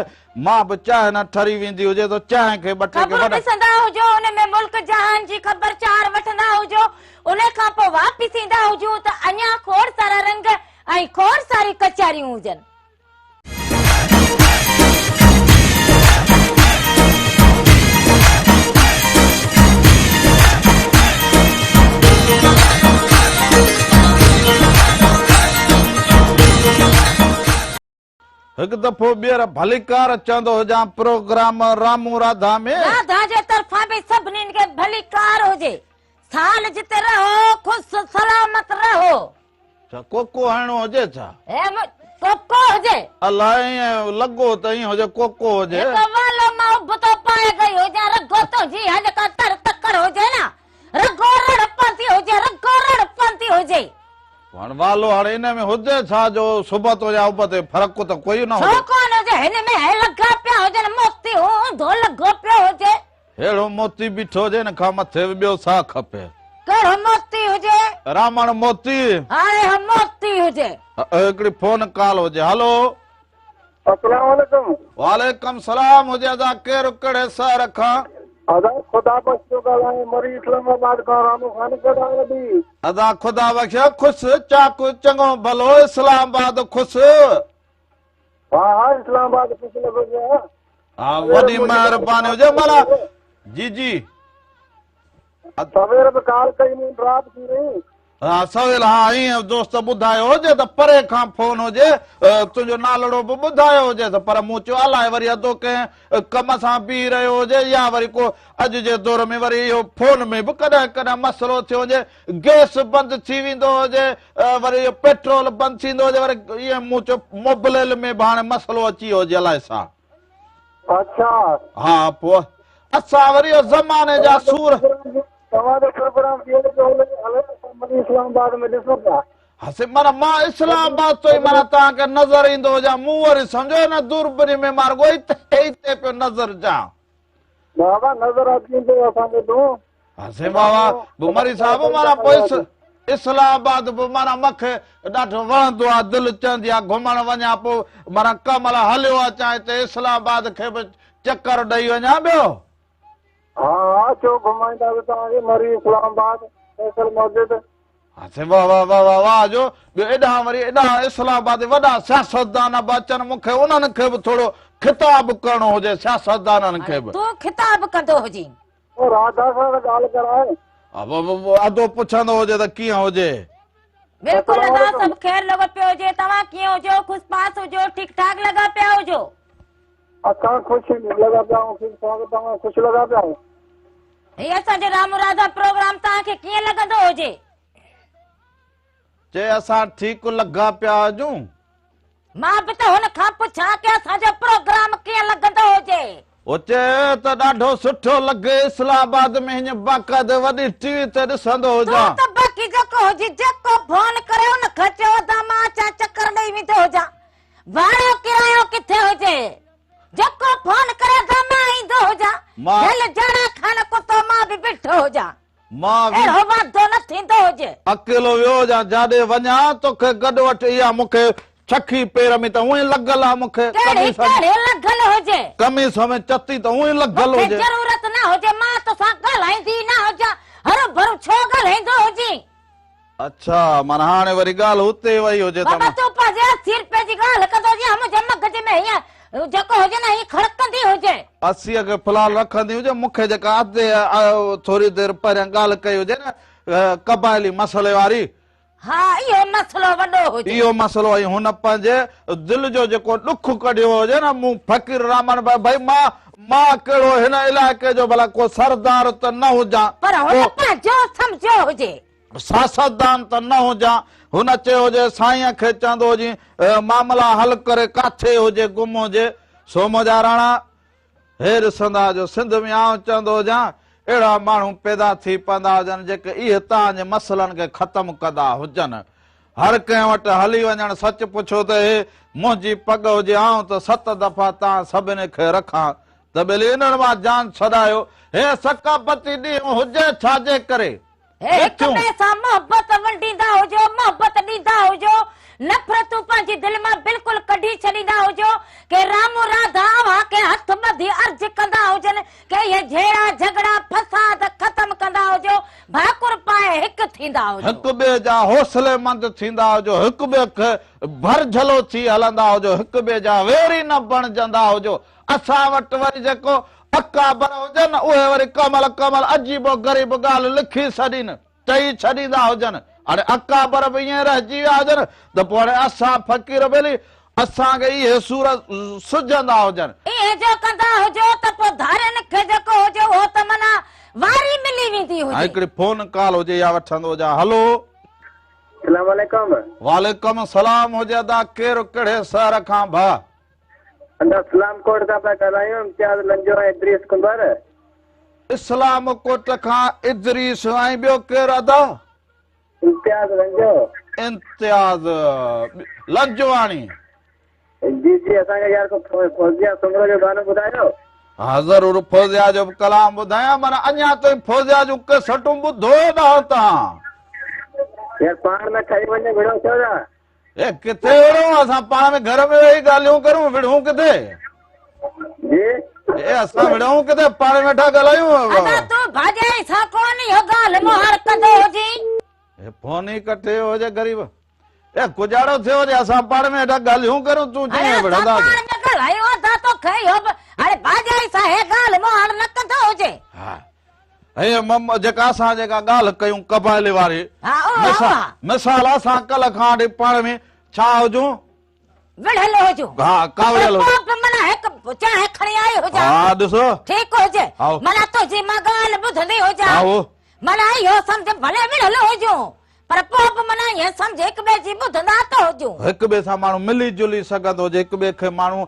مان به چانهه نه ٺري ويندي هجي ته چانهه کي ٻه ٽي خبرون ڏسندا هجو ان ۾ ملڪ جهان جي خبر چار وٺندا هجو ان کان پوء واپس ايندا هجون ته اڃا کوڙ سارا رنگ ۽ کوڙ ساريون ڪچهريون هجن. هڪ دفعو ٻيهر ڀليڪار چوندو هجان پروگرام رامون راڌا ۾. راڌا جي طرفان به سڀني کي ڀليڪار هجي. سال جتي رهو خوش سلامت رهو. ڇا ڪوڪو هڻڻو هجي ڇا؟ هي ڪوڪو هجي. الاء ائين لڳو ته ائين هجي ڪوڪو هجي. هڪ والو مان ابتو پائي گئي هجان رڳو تنهنجي اها جيڪا تڙ تڪڙ هجي نه رڳو رڙ پوندي هجي رڳو رڙ پوندي هجي. هاڻ والو هاڻي ان ۾ هجي ڇا جو سبتو يا ابتي فرق ته ڪوئي نه ڇو هجي. ڪونه هجي هن ۾ هي لڳا پيا هجن موتي اونڌو لڳو پيو هجي. ههڙو موتي بيٺو هجي ان کان مٿي به ٻيو ڇا کپي. ڪهڙو موتي هجي؟ رامڻ موتي. هاڻي هو موتي هجي. هڪڙي فون ڪال هجي. هلو. السلام عليڪم. وعليڪم سلام هجي ادا ڪير ڪهڙي شهر کان؟ ادا خدا بخش ٿو ڳالهايان مري اسلام آباد کان رامو خان ڪهڙا آهن ادي؟ ادا خدا بخش خوش چاڪ چڱو ڀلو اسلام آباد خوش. ها ها اسلام آباد خوش لڳو پيو آهي. ها وڏي مهرباني هجي مالا جي جي. سوير به ڪال ڪئي مون ڊراپ ٿي وئي. ها سويل ها ائين دوست ٻڌايو هجي ته پري کان فون هجي تنهنجو نالڙو به ٻڌايو هجي ته پر مون چيو الائي وري ادو ڪنهن ڪم سان بيهي رهيو هجي يا وري ڪو اڄ جي دور ۾ وري اهو فون ۾ به ڪڏهن ڪڏهن مسئلو ٿيو وڃي گئس بند ٿي ويندو هجي وري اهو پيٽرول بند ٿيندو هجي وري ائين مون چيو موبليل ۾ به هاڻي مسئلو اچي ويو هجي الائي ڇا. اڇا. ها پوء اسان وري اهو زماني جا سور. توهان جو پروگرام ٻيهر پيو هلي اسان مري اسلام آباد ۾ ڏسون پيا. ها سي معنيٰ مان اسلام آباد تو ئي معنيٰ توهان کي نظر ايندو هجان مون وري سمجهيو هن دوربيني ۾ مان رڳو هتي هتي پيو نظر جان. بابا نظر اچي ويندو اسان کي تون. ها سي بابا مري صاحب معنيٰ پوء اسلام آباد به معنيٰ مونکي ڏاڍو وڻندو آ دل چوندي آ گهمڻ وڃان پوء معنيٰ ڪنهن مهل هليو اچان هتي اسلام آباد کي به چڪر ڏئي وڃان ٻيو. ها ها اچو گهمائينداسين توهان کي مري اسلام آباد فيصل مسجد. ها سائين واه واه واه واه واه جو ٻيو ايڏانهن وري ايڏانهن اسلام آباد وڏا سياستدان به اچن مون کي انهن کي به ٿورو خطاب ڪرڻو هجي سياستدانن کي به. تون خطاب ڪندو هجين. او راڌا سان ته ڳالهه ڪرائي. ادو پڇندو هجي ته ڪيئن هجي. بلڪل ادا سڀ خير لڳو پيو هجي توهان ڪيئن هجو خوش پاس هجو ٺيڪ ٺاڪ لڳا پيا هجو. اسان خوش لڳا پيا آهيون ٺيڪ ٺاڪ توهان خوش لڳا پيا آهيو. هي اسان جو رامو راڌا پروگرام توهان کي ڪيئن لڳندو هجي. چي اسان ٺيڪ لڳا پيا هجون. مان به ته هن کان پڇان ڪي اسان جو پروگرام ڪيئن لڳندو هجي. هو چي ته ڏاڍو سٺو لڳي اسلام آباد ۾ هيئن باقاعدي وڏي ٽي وي تي ڏسندو هجان. تون ته باقي جيڪو هجي جيڪو فون ڪري ان کان چئو ادا مان اچان چڪر ڏئي ويندو هجان. ڀاڙو ڪرايو ڪٿي هجي جيڪو فون ڪري ادا مان ايندو هجان هيل جاڙا کان ڪتو مان به بيٺو هجان اهڙو واڌو نه ٿيندو هجي. اڪيلو ويو هجان جاڏي وڃان توکي گڏ وٺ اها مون کي ڇکي پير ۾ ته هونئن لڳل آ مون کي ڪهڙي ڪهڙي لڳل هجي. قميص ۾ چتي ته هونئن لڳل مون کي هجي. ضرورت نه هجي مان توسان ڳالهائيندي نه هجان هروڀرو ڇو ڳالهائيندو هجين. اڇا معنيٰ هاڻي وري ڳالهه اتي وئي هجي ته بابا تون پنهنجي 80 رپئي جي ڳالهه ڪندو هجين ها منهنجي مغز ۾ هيئن جيڪو هجي نه هيئن کڙڪندي هجي. 80 کي في الحال رکندي هجي مون کي جيڪا ادي ٿوري دير پهريان ڳالهه ڪئي هجي نه قبائلي مسئلي واري. ها اهو مسئلو وڏو هجي. اهو مسئلو ۽ هن پنهنجي دل جو جيڪو ڏک ڪڍيو هجي نه مون فقير رحمان ڀائي ڀئي مان مان ڪهڙو هن علائقي جو ڀلا ڪو سردار ته نه هجان پر هن پنهنجو سمجهيو هجي. سياستدان ته نه هجان هن چيو هجي سائينء کي چوندو هجين معاملا حل ڪري ڪاٿي هجي گم هجي سو منهنجا راڻا هي ڏسندا جو سنڌ ۾ آئون چوندو هجان اهڙا ماڻهو پيدا ٿي پوندا هجن جيڪي اهي توهان جي مسئلن کي ختم ڪندا هجن. هر ڪنهن وٽ هلي وڃڻ سچ پڇو ته هي منهنجي پڳ هجي آئون ته ست دفعا توهان سڀني کي رکان ته ٻيلي انهن مان جان ڇڏايو. هي ثقافتي ڏينهن هجي ڇا جي ڪري؟ هي هڪ ٻئي سان محبت ونڊيندا هجو، محبت ڏيندا هجو، نفرتون پنهنجي دل مان بلڪل ڪڍي ڇڏيندا هجو، ڪي رامون راڌا اوهان کي هٿ ٻڌي عرض ڪندا هجن ڪي اهي جهيڙا جهڳڙا فساد ختم ڪندا هجو، ڀاڪر پائي هڪ ٿيندا هجو. هڪ ٻئي جا حوصلي مند ٿيندا هجو، هڪ ٻئي کي ڀرجهلو ٿي هلندا هجو، هڪ ٻئي جا ويري نه بڻجندا هجو، اسان وٽ وري جيڪو اڪابر هجن اهي وري ڪمل ڪمل عجيب و غريب ڳالهه لکي ڇڏين، چئي ڇڏيندا هجن. هاڻي اڪابر به ائين رهجي ويا هجن ته پوء هاڻي اسان فقير ٻيلي اسان کي اهي سور سجهندا هجن. ائين جو ڪندا هجو ته پوء ڌارين کي جيڪو هجي اهو ته معنيٰ واري ملي ويندي هجي. هڪڙي فون ڪال هجي يا وٺندو هجان. هلو. سلام عليڪم. وعليڪم السلام هجي ادا ڪير ڪهڙي شهر کان ڀاء. ادا اسلام ڪوٽ کان پيا ڳالهايون امتياز لنجو ۽ ادريس ڪنڀر. اسلام ڪوٽ کان ادريس ۽ ٻيو ڪير ادا؟ امتياز لنجو. امتياز لنجواڻي. جي جي اسان کي يار ڪو فوزيا سومرو جو گانو ٻڌايو. ها ضرور فوزيا جو به ڪلام ٻڌايان معنيٰ اڃا تائين فوزيا جون ڪيسٽون ٻڌو ئي نه آهيو توهان. يار پاڻ ۾ ٺهي وڃي وڙهو ڇو ٿا. اي ڪٿي وڙهون اسان پاڻ ۾ گهر ۾ ويهي ڳالهيون ڪرون وڙهون ڪٿي. جي. اي اسان وڙهون ڪٿي پاڻ ۾ ويٺا ڳالهايون. ادا تون ڀاڄائي سان ڪون اهو ڳالهه مهاڙ ڪندو هجين. اي فون ئي ڪٽي ويو هجي غريب. اي ڪجاڙو ٿيو هجي اسان پاڻ ۾ ويٺا ڳالهيون ڪرون تون چئين وڙهنداسين. اڙي اسان پاڻ ۾ ڳالهايون ادا توکي اهو به اڙي ڀاڄائي سان هي ڳالهه مهاڙ نه ڪندو هجي. ها هي جيڪا اسان جيڪا ڳالهه ڪيون قبائلي واري مثال اسان ڪلهه کان وٺي پاڻ ۾ ڇا هجون وڙهيل هجون ها ڪاوڙيل هجون پوء به معنيٰ هڪ چانهه کڻي آئي هجان ها ڏسو ٺيڪ هجي معنيٰ تنهنجي مان ڳالهه ٻڌندي هجان معنيٰ اهو سمجهه ڀلي وڙهيل هجون پر پوء به معنيٰ ائين سمجهه هڪ ٻئي جي ٻڌندا ته هجون. هڪ ٻئي سان ماڻهو ملي جلي سگهندو هجي هڪ ٻئي کي ماڻهو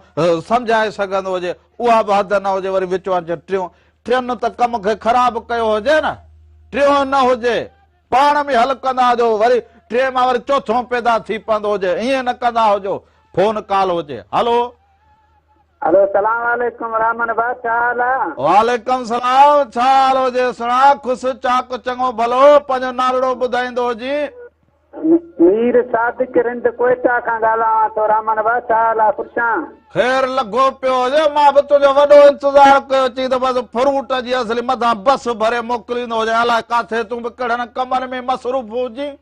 سمجهائي سگهندو هجي اها به حد نه هجي وري وچ وانچ ٽيون ٽين ته ڪم کي خراب ڪيو هجي نه ٽيون نه هجي پاڻ ۾ حل ڪندا هجو وري ٽئين مان وري چوٿون پيدا ٿي پوندو هجي ائين نه ڪندا هجو فون ڪال هجي هلو. هلو سلام عليڪم رحمن ڀاء ڇا حال آ. وعليڪم سلام ڇا حال هجي سهڻا خوش چاڪ چڱو ڀلو پنهنجو نالڙو ٻڌائيندو هجين. مير صادق رند ڪوئيٽا کان ڳالهاوان ٿو رحمن ڀاء ڇا حال آ خوش آن. خير لڳو پيو هجي مان به تنهنجو وڏو انتظار ڪيو چي ته بس فروٽ جي اصلي مٿان بس ڀري موڪليندو هجين الائي ڪاٿي تون به ڪهڙن ڪمن ۾ مصروف هجين.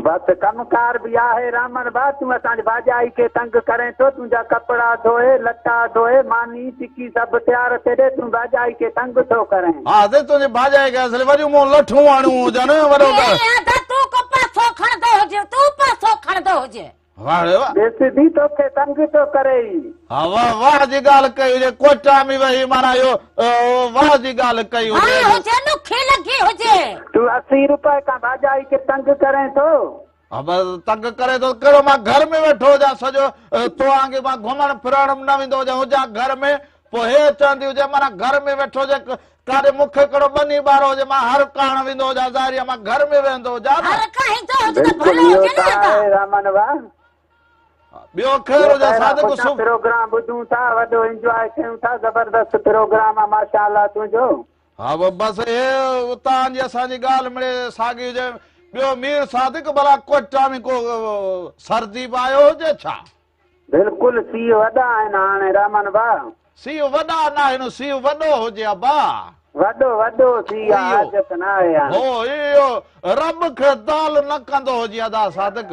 بس ڪم ڪار به آهي رحمن ڀاء تون اسان جي ڀاڄائي کي تنگ ڪرين ٿو تنهنجا ڪپڙا ڌوئي لٽا ڌوئي ماني ٽڪي سڀ تيار ٿي ڏي تون ڀاڄائي کي تنگ ٿو ڪرين. ها سي تنهنجي ڀاڄائي کي اصلي وڏيون مون لٺون هڻيون هجن وڏو ڪر. اي ادا تون ڪو پاسو کڻندو هجين تون پاسو کڻندو هجين. واه ڙي واه. ڏس ٿي توکي تنگ ٿو ڪري ئي. ها واه واه جي ڳالهه ڪئي هجي ڪوئٽا ۾ ويهي معنيٰ اهو واه جي ڳالهه ڪئي هجي. واه هجي ڏکي لڳي هجي. تون 80 روپئي کان ڀاڄائي کي تنگ ڪرين ٿو. ها بس تنگ ڪري ٿو ڪهڙو مان گهر ۾ ويٺو هجان سڄو تو وانگي مان گهمڻ ڦرڻ به نه ويندو هجان هجان گهر ۾ پوء هي چوندي هجي معنيٰ گهر ۾ ويٺو هجي ڪاڏي مون کي ڪهڙو ٻني ٻارو هجي مان هر ڪاهڻ ويندو هجان ظاهري آهي مان گهر ۾ ويهندو هجان نه. هر ڪاهيندو هجي ته بلڪل ڀلو اهو هجي ته نه ادا. آهي رحمن واهه. ٻيو خير هجي صادق سٺا پروگرام ٻڌون ٿا وڏو انجواء ڪيون ٿا زبردست پروگرام آ ماشاءالله تنهنجو. ها بس هي اتان جي اسان جي ڳالهه مڙئي ساڳي هجي ٻيو مير صادق ڀلا ڪوئٽا ۾ ڪو سردي به آيو هجي ڇا؟ بلڪل سيء وڏا آهن هاڻي رحمن ڀاء. سيء وڏا ناهن سيء وڏو هجي ابا. وڏو وڏو سيء آ حاجت ناهي هاڻي. هو اهو رب کي دال نه ڪندو هجي ادا صادق.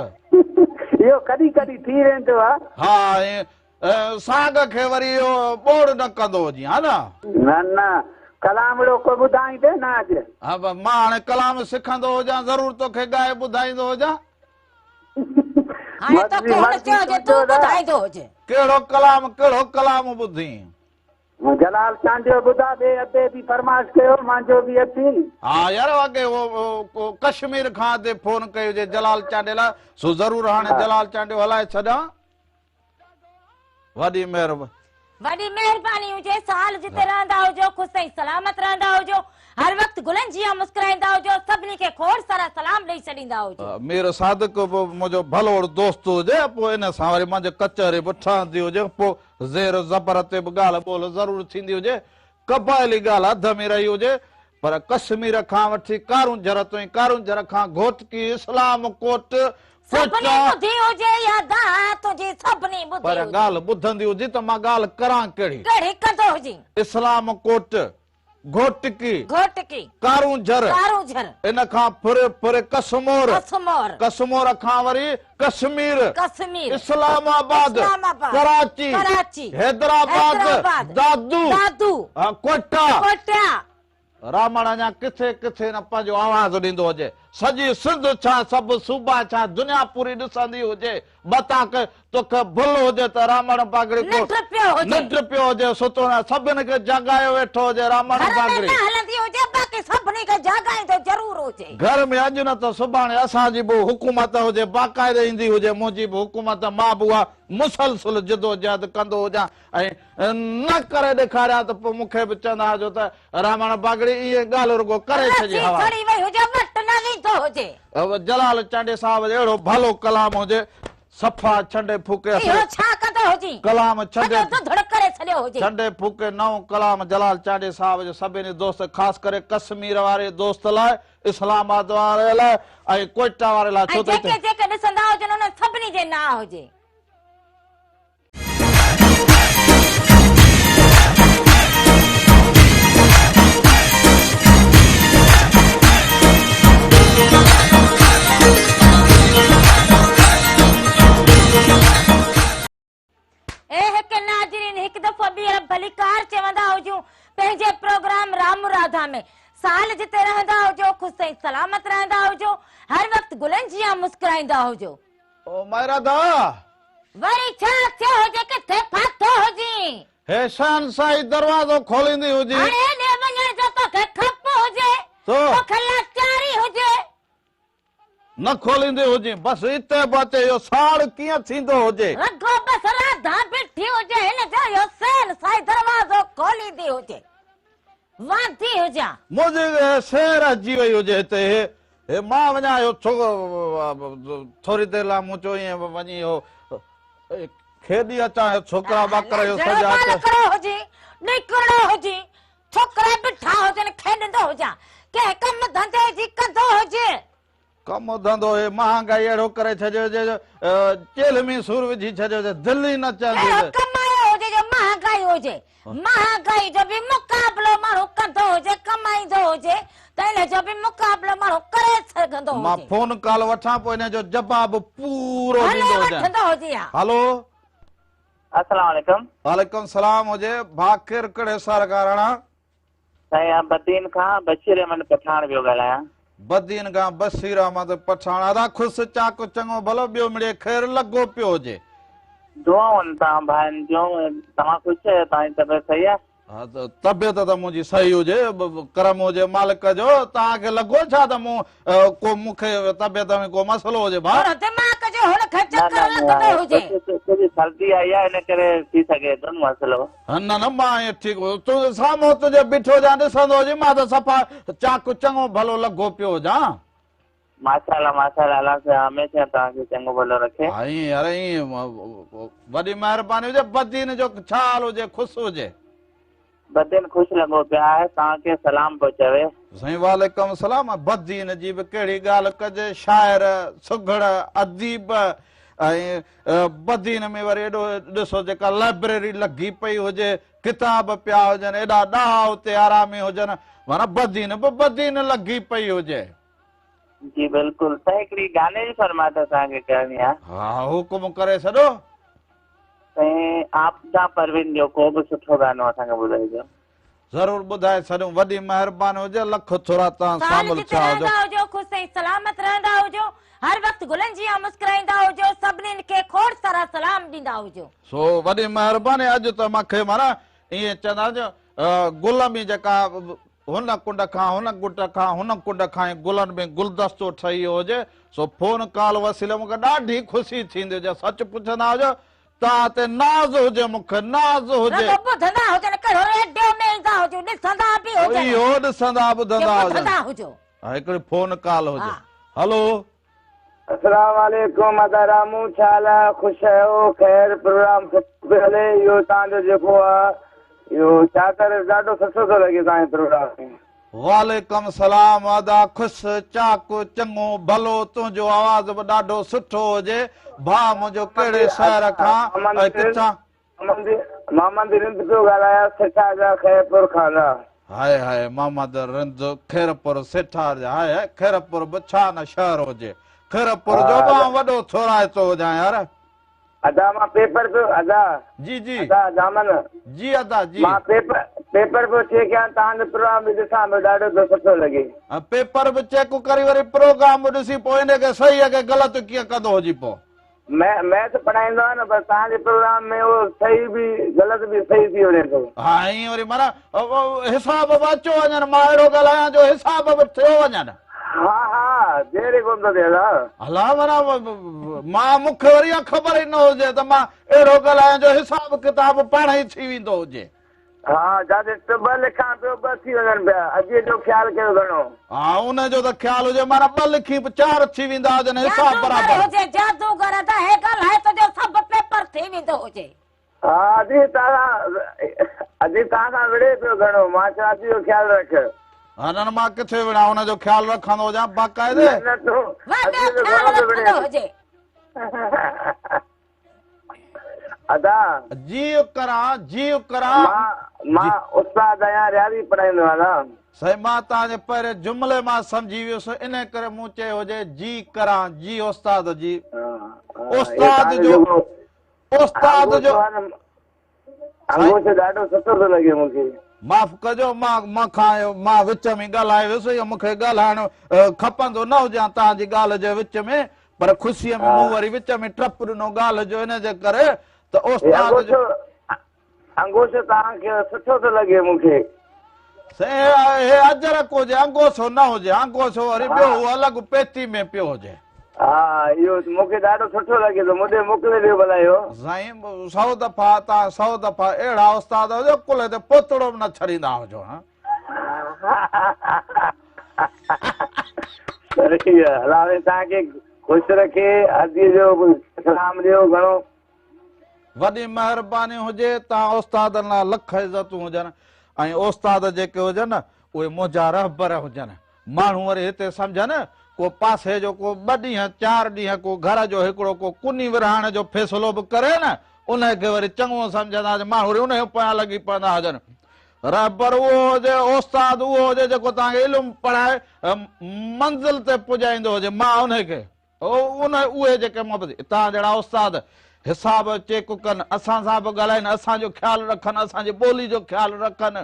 اهو ڪڏهن ڪڏهن ٿي ويندو آ. ها ساڳ کي وري اهو ٻوڙ نه ڪندو هجين ها نه. نه نه ڪلامڙو ڪو ٻڌائيندين نه اڄ. ها مان هاڻي ڪلام سکندو هجان ضرور توکي ڳائي ٻڌائيندو هجان. هاڻي توکي هن چيو هجي تون ٻڌائيندو هجين. ڪهڙو ڪلام ڪهڙو ڪلام ٻڌين. جلال چانڊيو ٻڌا ٻئي ادي به فرمائش ڪيو مانجو به اٿي. ها يار اڳي اهو ڪشمير کان ادي فون ڪئي هجي جلال چانڊيي لاء سو ضرور هاڻي جلال چانڊيو هلائي ڇڏيان. وڏي مهرباني. وڏي مهرباني هجي سال جتي رهندا هجو خوش ۽ سلامت رهندا هجو هر وقت گلن جيان مسڪرائيندا هجو سڀني کي کوڙ سارا سلام ڏئي ڇڏيندا هجو. مير صادق به منهنجو ڀلوڙ دوست هجي پوء ان سان وري منهنجي ڪچهري به ٺهندي هجي پوء زير زبر تي به ڳالهه ٻولهه ضرور ٿيندي هجي قبائلي ڳالهه اڌ ۾ رهي هجي پر ڪشمير کان وٺي ڪارونجهر تائين، ڪارونجهر کان گهوٽڪي، اسلام ڪوٽ، سڀني ڪوئٽا. ٻڌي هجي اها دانهن تنهنجي سڀني ٻڌي پر هجي. ڳالهه ٻڌندي هجي ته مان ڳالهه ڪران ڪهڙي. ڪهڙي ڪندو هجين. اسلام ڪوٽ، گهوٽڪي، گهوٽڪي. ڪارونجهر، ڪارونجهر. ان کان ڦري ڦري ڪسمور، ڪسمور. ڪسمور کان وري ڪشمير، ڪشمير. اسلام آباد، اسلام آباد. ڪراچي، ڪراچي. حيدرآباد، حيدرآباد. دادو، دادو. ڪوئٽا. ڪوئٽا. رامڻ اڃا ڪٿي ڪٿي نه پنهنجو آواز ڏيندو هجي. سڄي سنڌ ڇا سڀ صوبا ڇا دنيا پوري ڏسندي هجي. متان ڪه توکي ڀل هجي ته رامڻ باگڙي ڪو ننڊ پيو هجي. ننڊ پيو هجي ستو نه سڀن کي جاڳايو ويٺو هجي رامڻ گهر ۾ باگڙي. نه هلندي هجي باقي سڀني کي جاڳائيندو ضرور هجي. گهر ۾ اڄ نه ته سڀاڻي اسان جي به حڪومت هجي باقاعده ايندي هجي منهنجي به حڪومت مان به اها مسلسل جدوجهد ڪندو هجان ۽ نه ڪري ڏيکاريان ته پوء مون کي به چوندا هجو ته رامڻ باگڙي ائين ڳالهه رڳو ڪري ڇڏي رسي هوا. سڙي وئي هجي وٽ نه ويندو هجي. جلال چانڊيي صاحب جو اهڙو ڀلو ڪلام هجي صفا ڇنڊي ڦوڪي اهو اصل ڇا ڪندو هجين. ڪلام ڇنڊي سڄو ڌڌڙ ڪري ڇڏيو هجي. ڇنڊي ڦوڪي نئون ڪلام جلال چانڊيي صاحب جو سڀني دوست خاص ڪري ڪشمير واري دوست لاء اسلام آباد واري لاء ۽ ڪوئٽا واري لاء ۽ ڇو ته جيڪي هتي جيڪي ڏسندا هجن انهن سڀني جي نانء هجي. اي هڪ ناظرين هڪ دفعو ٻيهر ڀليڪار چوندا هجون پنهنجي پروگرام رام راڌا ۾ سال جتي رهندا هجو خوش ۽ سلامت رهندا هجو هر وقت گلن جيان مسڪرائيندا هجو. او مائي راڌا! وري ڇا ٿيو هجي ڪٿي ڦاٿو هجين. هي شهنشاهي دروازو کوليندي هجي. هاڻي هيڏي وڃڻ جو توکي کپ هجي. تو. توکي لاچاري هجي. نه کوليندي هجين. بس اتي به اچي اهو ساڙ ڪيئن ٿيندو هجي. رڳو بس راڌا بيٺي هجي هن جو اهو شهنشاهي دروازو کوليندي هجي. واندي هجان. منهنجي هي سير اچي وئي هجي هتي هي هي مان وڃان اهو ڇوڪرو ٿوري دير لاء مون چيو ائين وڃي اهو کيڏي اچان هي ڇوڪرا ٻاڪر اهو سڄا اچ. ٻالڪڙو هجين نيڪرڙو هجين ڇوڪرا بيٺا هجن کيڏندو هجان ڪنهن ڪم ڌنڌي جي ڪندو هجين. ڪم ڌنڌو هي مهانگائي اهڙو ڪري ڇڏيو هجي جو چيلهه ۾ سور وجهي ڇڏيو هجي دل ئي نه چوندي اهڙو ته. ڪمايو هجي جو مهانگائي هجي مهانگائي جو به مقابلو ماڻهو ڪندو هجي ڪمائيندو هجي ته ان جو به مقابلو ماڻهو ڪري سگهندو مان هجي. فون ڪال وٺان پوء ان جو جواب پورو ڀلي ڏيندو هجان. وٺندو هجي ها. هلو. السلام عليڪم. وعليڪم السلام هجي ڀاء ڪير ڪهڙي شهر کان راڻا. سائين آء بدين کان بشير احمد پٺاڻ پيو ڳالهايان. بدين کان بشير احمد پٺاڻ ادا خوش چاڪ چڱو ڀلو ٻيو مڙئي خير لڳو پيو هجي. دعائون توهان ڀائن جون توهان خوش آهيو توهان جي طبيعت صحيح آهي. ها ته طبيعت ته منهنجي صحيح هجي ڪرم هجي مالڪ جو توهان کي لڳو ڇا ته مون ڪو مون کي طبيعت ۾ ڪو مسئلو هجي ڀاء. ٿورو دماغ جو هن کي نه چڪر نه لڳندو نه هجي. ڪجهه سردي آئي آهي ان ڪري ٿي سگهي ٿو نه مسئلو. نه نه مان ائين ٺيڪ تون سامهون تنهنجي بيٺو هجان ڏسندو هجين مان ته صفا چاڪ چڱو ڀلو لڳو پيو هجان. ماشاءالله ماشاءالله الله سائين هميشه توهان کي چڱو ڀلو رکي. ها ائين يار ائين وڏي مهرباني هجي بدين جو ڇا حال هجي خوش هجي. بدين خوش لڳو پيو آهي توهان کي سلام پيو چوي. سائين وعليڪم السلام بدين جي به ڪهڙي ڳالهه ڪجي شاعر سگهڙ اديب ۽ بدين ۾ وري ايڏو ڏسو جيڪا لائبريري لڳي پئي هجي ڪتاب پيا هجن ايڏا ڏاها اتي آرامي هجن معنيٰ بدين به بدين لڳي پئي هجي. جي بلڪل سائين هڪڙي گاني جي فرمائش اسان کي ڪرڻي آ. ها حڪم ڪري ڇڏو. سائين عابده پروين جو ڪو به سٺو گانو اسان کي ٻڌائجو. ضرور ٻڌائي ڇڏيون وڏي مهرباني هجي لک ٿورا توهان سال شامل جتي ٿيا هجو. رهندا هجو خوش ۽ سلامت رهندا هجو، هر وقت گلن جيان مسڪرائيندا هجو، سڀنين کي کوڙ سارا سلام ڏيندا هجو. سو وڏي مهرباني اڄ ته مان کي معنيٰ ائين چوندا جو گل ۾ جيڪا هن ڪنڊ کان هن ڪنڊ کان هن ڪنڊ کان ائين گلن ۾ گلدستو ٺهي ويو هجي سو فون ڪال وسيلي مون کي ڏاڍي خوشي ٿيندي هجي سچ پڇندا هجو توهان تي ناز هجي مون کي ناز هجي. رڳو ٻڌندا هجن ڪهڙو ريڊيو ۾ ايندا هجون ڏسندا به هجن. اهو ڏسندا ٻڌندا هجن. ٻڌندا هجو. هڪڙي فون ڪال هجي هلو. السلام عليڪم ادا رامو ڇا حال آ خوش آهيو خير پروگرام سٺو پيو هلي اهو توهان جو جيڪو آ اهو چاڪر ڏاڍو سٺو ٿو لڳي توهان جي پروگرام ۾. وعليڪم سلام ادا خوش چاڪ چڱو ڀلو تنهنجو آواز به ڏاڍو سٺو هجي ڀاء منهنجو ڪهڙي شهر کان ۽ ڪٿان. محمد رند پيو ڳالهايان سيٺارجا خيرپور کان. High high Muhammad Rind Khairpur Setharja high high Khairpur به ڇا نه شهر هجي خيرپور جو به آئون وڏو ٿورائتو هجان يار. ادا مان پيپر پيو ادا جي جي ادا دامن جي ادا جي. مان پيپر پيپر پيو چيڪ ڪيان توهان جو پروگرام به ڏسان پيو ڏاڍو ٿو سٺو لڳي. ۽ پيپر به چيڪ ڪري وري پروگرام به ڏسي پوء ان کي صحيح کي غلط ڪيئن ڪندو هجي پوء. ميٿ پڙهائيندو آهيان نه پر توهان جي پروگرام ۾ اهو صحيح به غلط به صحيح ٿي وڃي ٿو. ها ائين وري معنيٰ حساب به اچيو وڃن مان اهڙو ڳالهايان جو حساب به ٿيو وڃن. ها ها دير ئي ڪونه ٿو ٿئي ادا. الا معنيٰ مان مون کي وري اها خبر ئي نه هجي ته مان اهڙو ڳالهايان جو حساب ڪتاب پاڻ ئي ٿي ويندو هجي. ها جاتي ته ٻه لکان پيو ٻه ٿي وڃن پيا اديء جو خيال ڪيو گهڻو. ها ان جو ته خيال هجي معنيٰ ٻه لکين به چار ٿي ويندا هجن حساب جادوگر برابر. هجي جادوگر ادا هي ڳالهائي ٿو جو سڀ پيپر ٿي ويندو هجي. ها ادي توهان ادي توهان سان وڙهي پيو گهڻو مان چيو ادي جو خيال رک. ها نه نه مان ڪٿي وڙهان ان جو خيال رکندو هجان باقاعدي. نه نه تون وڏو ادي جو خيال گهڻو پيو رکندو وڙهين. هجي. ادا. جيء ڪران جيء ڪران. مان مان استاد آهيان رياضي پڙهائيندو آهيان نه. سائين مان توهان جي پهرين جملي مان سمجهي ويس انهي ڪري مون چيو هجي جي ڪران جي استاد جي استاد جو استاد جو. انگوڇو ڏاڍو سٺو ٿو لڳي مون کي. معاف ڪجو مان مان کان مان وچ ۾ ڳالهائي ويس اهو مون کي ڳالهائڻ کپندو نه هجي ها توهان جي ڳالهه جي وچ ۾ پر خوشيء ۾ مون وري وچ ۾ ٽپ ڏنو ڳالهه جو ان جي ڪري ته استاد جو. انگوڇو توهان کي سٺو ٿو لڳي مون کي. سائين هي اجرڪ هجي انگوڇو نه هجي انگوڇو وري ٻيو هو الڳ پيتي ۾ پيو هجي. ها اهو مون کي ڏاڍو سٺو لڳي ٿو مون ڏي موڪلي ڏيو ڀلا اهو. سائين سئو دفعا توهان سئو دفعا اهڙا استاد هجو ڪلهي تي پوتڙو به نه ڇڏيندا هجو ها. صحيح آ الله سائين توهان کي خوش رکي ادي جو سلام ڏيو گهڻو. وڏي مهرباني هجي توهان استادن لاء لک عزتون هجن ۽ استاد جيڪي هجن اهي منهنجا رهبر هجن ماڻهو وري هتي سمجهن ڪو پاسي جو ڪو ٻه ڏينهن چار ڏينهن ڪو گهر جو هڪڙو ڪو ڪني ورهائڻ جو فيصلو به ڪري نه انهي کي وري چڱو سمجهندا هجن ماڻهو وري انهي پويان لڳي پوندا هجن رهبر اهو هجي استاد اهو هجي جيڪو توهان کي علم پڙهائي منزل تي پڄائيندو هجي مان انهي کي ان اهي جيڪي محبت توهان جهڙا استاد حساب چيڪ ڪن اسان سان به ڳالهائين اسان جو خيال رکن اسان جي ٻولي جو خيال رکن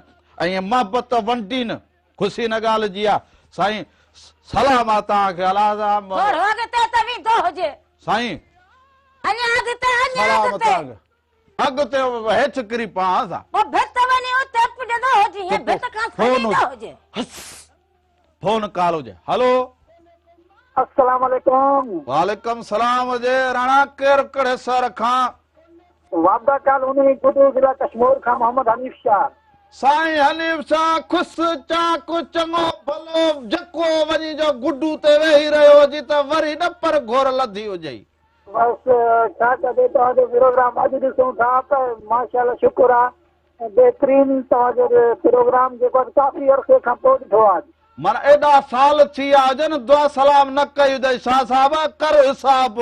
۽ محبت ونڊين خوشي ان ڳالهه جي آ سائين سلام آ توهان کي الله صاحب ٿورو اڳتي ته ويندو هجي. سائين اڃا اڳتي اڃا سلام اڳتي. توهان کي اڳتي هيٺ ڪري پوان ها. پوء ڀت وڃي اتي پڄندو هجي ۽ ڀت کان سڏيندو هجي. فون ڪال هجي هلو. السلام عليڪم. وعليڪم سلام هجي راڻا ڪير ڪهڙي شهر کان. واپڊا ڪالوني گڊو ضلع ڪشمور کان محمد حنيف شاهه. سائين حنيف شاهه خوش چاڪ چڱو ڀلو جڪو وڃي جو گڊو تي ويهي رهيو هجي ته وري ڏپر گهور لڌي هجئي. بس ڇا ڪجي توهان جو پروگرام اڄ ڏسون ٿا ته ماشاءالله شڪر آ بهترين توهان جو پروگرام جيڪو آ ڪافي عرصي کان پوء ڏٺو آ. معنيٰ ايڏا سال ٿي ويا هجن دعا سلام نه ڪئي هجئي شاهه صاحب ڪر حساب.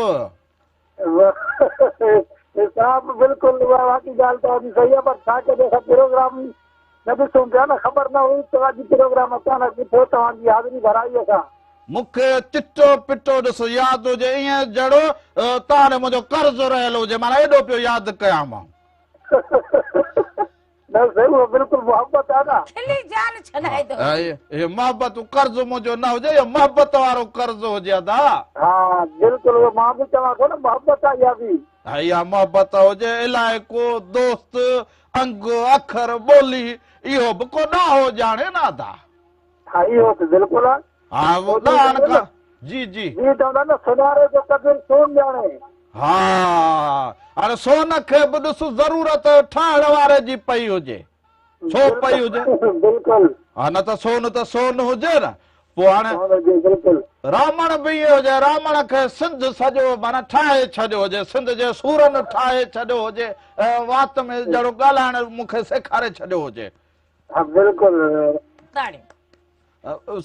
حساب بلڪل اها واقعي ڳالهه توهان جي صحيح آ پر ڇا ڪجي اسان پروگرام نه ڏسون پيا نه خبر نه هئي ته اڄ پروگرام اچانڪ ڏٺو توهان جي حاضري ڀرائي اسان. مون کي چٽو پٽو ڏس ياد هجي ائين جهڙو توهان ڏي منهنجو قرض رهيل هجي معنيٰ ايڏو پيو ياد ڪيان مان. نه سائين اهو بلڪل محبت آ نه. کلي جان ڇڏائيندو هجي. اهي محبتون قرض منهنجو نه هجي اهو محبت وارو قرض هجي ادا. ها بلڪل اهو مان به چوان ٿو نه محبت آ اها به. ها اها محبت هجي علائقو دوست انگ اکر ٻولي اهو به ڪو ڏاهو ڄاڻي نه ادا. ها اهو ته بلڪل آ. ها اهو ڏاهن کان جي جي. جي چوندا نه سوناري جو قدر سون ڄاڻي. ها هاڻي سون کي به ڏس ضرورت ٺاهڻ واري جي پئي هجي ڇو پئي هجي. بلڪل. ها نه ته سون ته سون هجي نه پوء هاڻي سون هجي بلڪل. رامڻ به ائين هجي رامڻ کي سنڌ سڄو معنيٰ ٺاهي ڇڏيو هجي سنڌ جي سورن ٺاهي ڇڏيو هجي وات ۾ جهڙو ڳالهائڻ مون کي سيکاري ڇڏيو هجي. ها بلڪل. تاڙيون.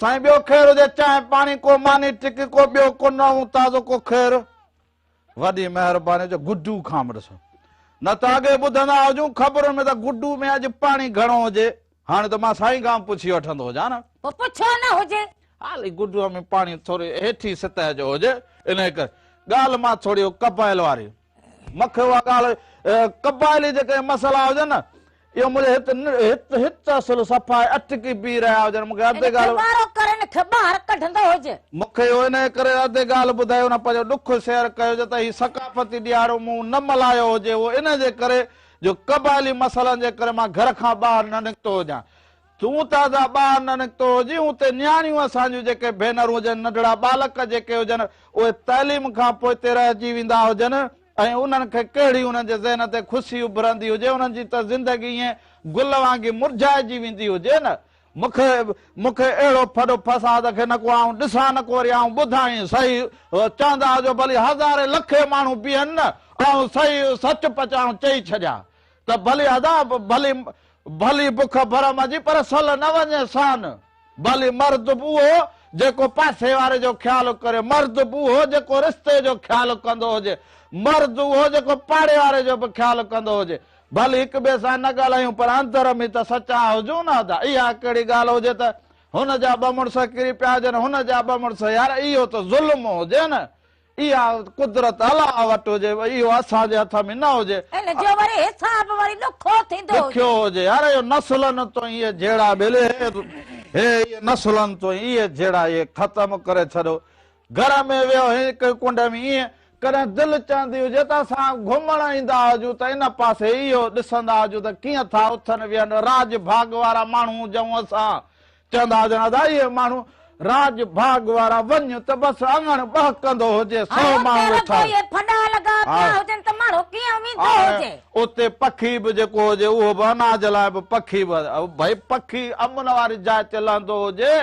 سائين ٻيو خير هجي چانهه پاڻي ڪو ماني ٽڪي ڪو ٻيو ڪو نئون تازو ڪو خير. وڏي مهرباني جو گڊو کان به ڏسو نه ته اڳي ٻڌندا هجون خبرن ۾ ته گڊو ۾ اڄ پاڻي گهڻو هجي هاڻي ته مان سائين کان به پڇي وٺندو هجان نه. پوء پڇو نه هجي. حالي گڊو ۾ پاڻي ٿوري هيٺي سطح جو هجي انهي ڪري ڳالهه مان ٿوري قبائل واري مونکي اها ڳالهه قبائلي جيڪي مسئلا هجن نه اهو منهنجي هت هت هت اصل صفا اٽڪي بيهي رهيا هجن مونکي اڌ ڳالهه وارو ڪري ان کي ٻاهر ڪڍندو هج. مونکي اهو انهي ڪري اڌ ڳالهه ٻڌائي ان پنهنجو ڏک شيئر ڪيو جو ته هي ثقافتي ڏهاڙو مون نه ملهايو هجي اهو انهي جي ڪري جو قبائلي مسئلن جي ڪري مان گهر کان ٻاهر نه نڪتو هجان تون ته ادا ٻاهر نه نڪتو هجين، اتي نياڻيون اسان جون جيڪي ڀينرون هجن، ننڍڙا ٻالڪ جيڪي هجن، اهي تعليم کان پوئتي رهجي ويندا هجن ۽ انهن کي ڪهڙي انهن جي ذهن تي خوشي اڀرندي هجي، انهن جي ته زندگي ائين گل وانگي مرجهائجي ويندي هجي نه. مون کي مون کي اهڙو ڦڏو فساد کي نه ڪو آئون ڏسان نه ڪو وري آئون ٻڌان ئي سهي چوندا هجو ڀلي هزارين لکين ماڻهو بيهن نه آئون صحيح سچ پچ آئون چئي ڇڏيان ته ڀلي ادا ڀلي ڀلي بک ڀرم جي پر سل نه وڃي سان. ڀلي مرد به اهو جيڪو پاسي واري جو خيال ڪري، مرد به اهو جيڪو رشتي جو خيال ڪندو هجي، مرد اهو جيڪو پاڙي واري جو به خيال ڪندو هجي. ڀلي هڪ ٻئي سان نه ڳالهايون پر اندر ۾ ته سچا هجون نه ادا. اها ڪهڙي ڳالهه هجي ته هن جا ٻه مڙس ڪري پيا هجن هن جا ٻه مڙس يار اهو ته ظلم هجي نه. اها قدرت الله وٽ هجي، اهو اسان جي هٿ ۾ نه هجي. ان جو وري حساب وري ڏکو ٿيندو هجي. ڏکيو هجي. يار اهو نسلن تون اهي جهيڙا ٻيلي هي هي اهي نسلن تون اهي جهيڙا اهي ختم ڪري ڇڏو. گهر ۾ ويهو هڪ ڪنڊ ۾ ائين ڪڏهن دل چوندي هجي ته اسان گهمڻ ايندا هجون ته ان پاسي اهو ڏسندا هجون ته ڪيئن ٿا اٿن ويهن راڄ ڀاڳ وارا ماڻهو هجون اسان. چوندا هجن ادا اهي ماڻهو راڄ ڀاڳ وارا وڃ ته بس اڱڻ ٻهڪندو هجي سو ماڻهو ويٺا هجن. اتي پکي به جيڪو هجي اهو به اناج لاء به پکي به ڀئي پکي امن واري جاء تي لهندو هجي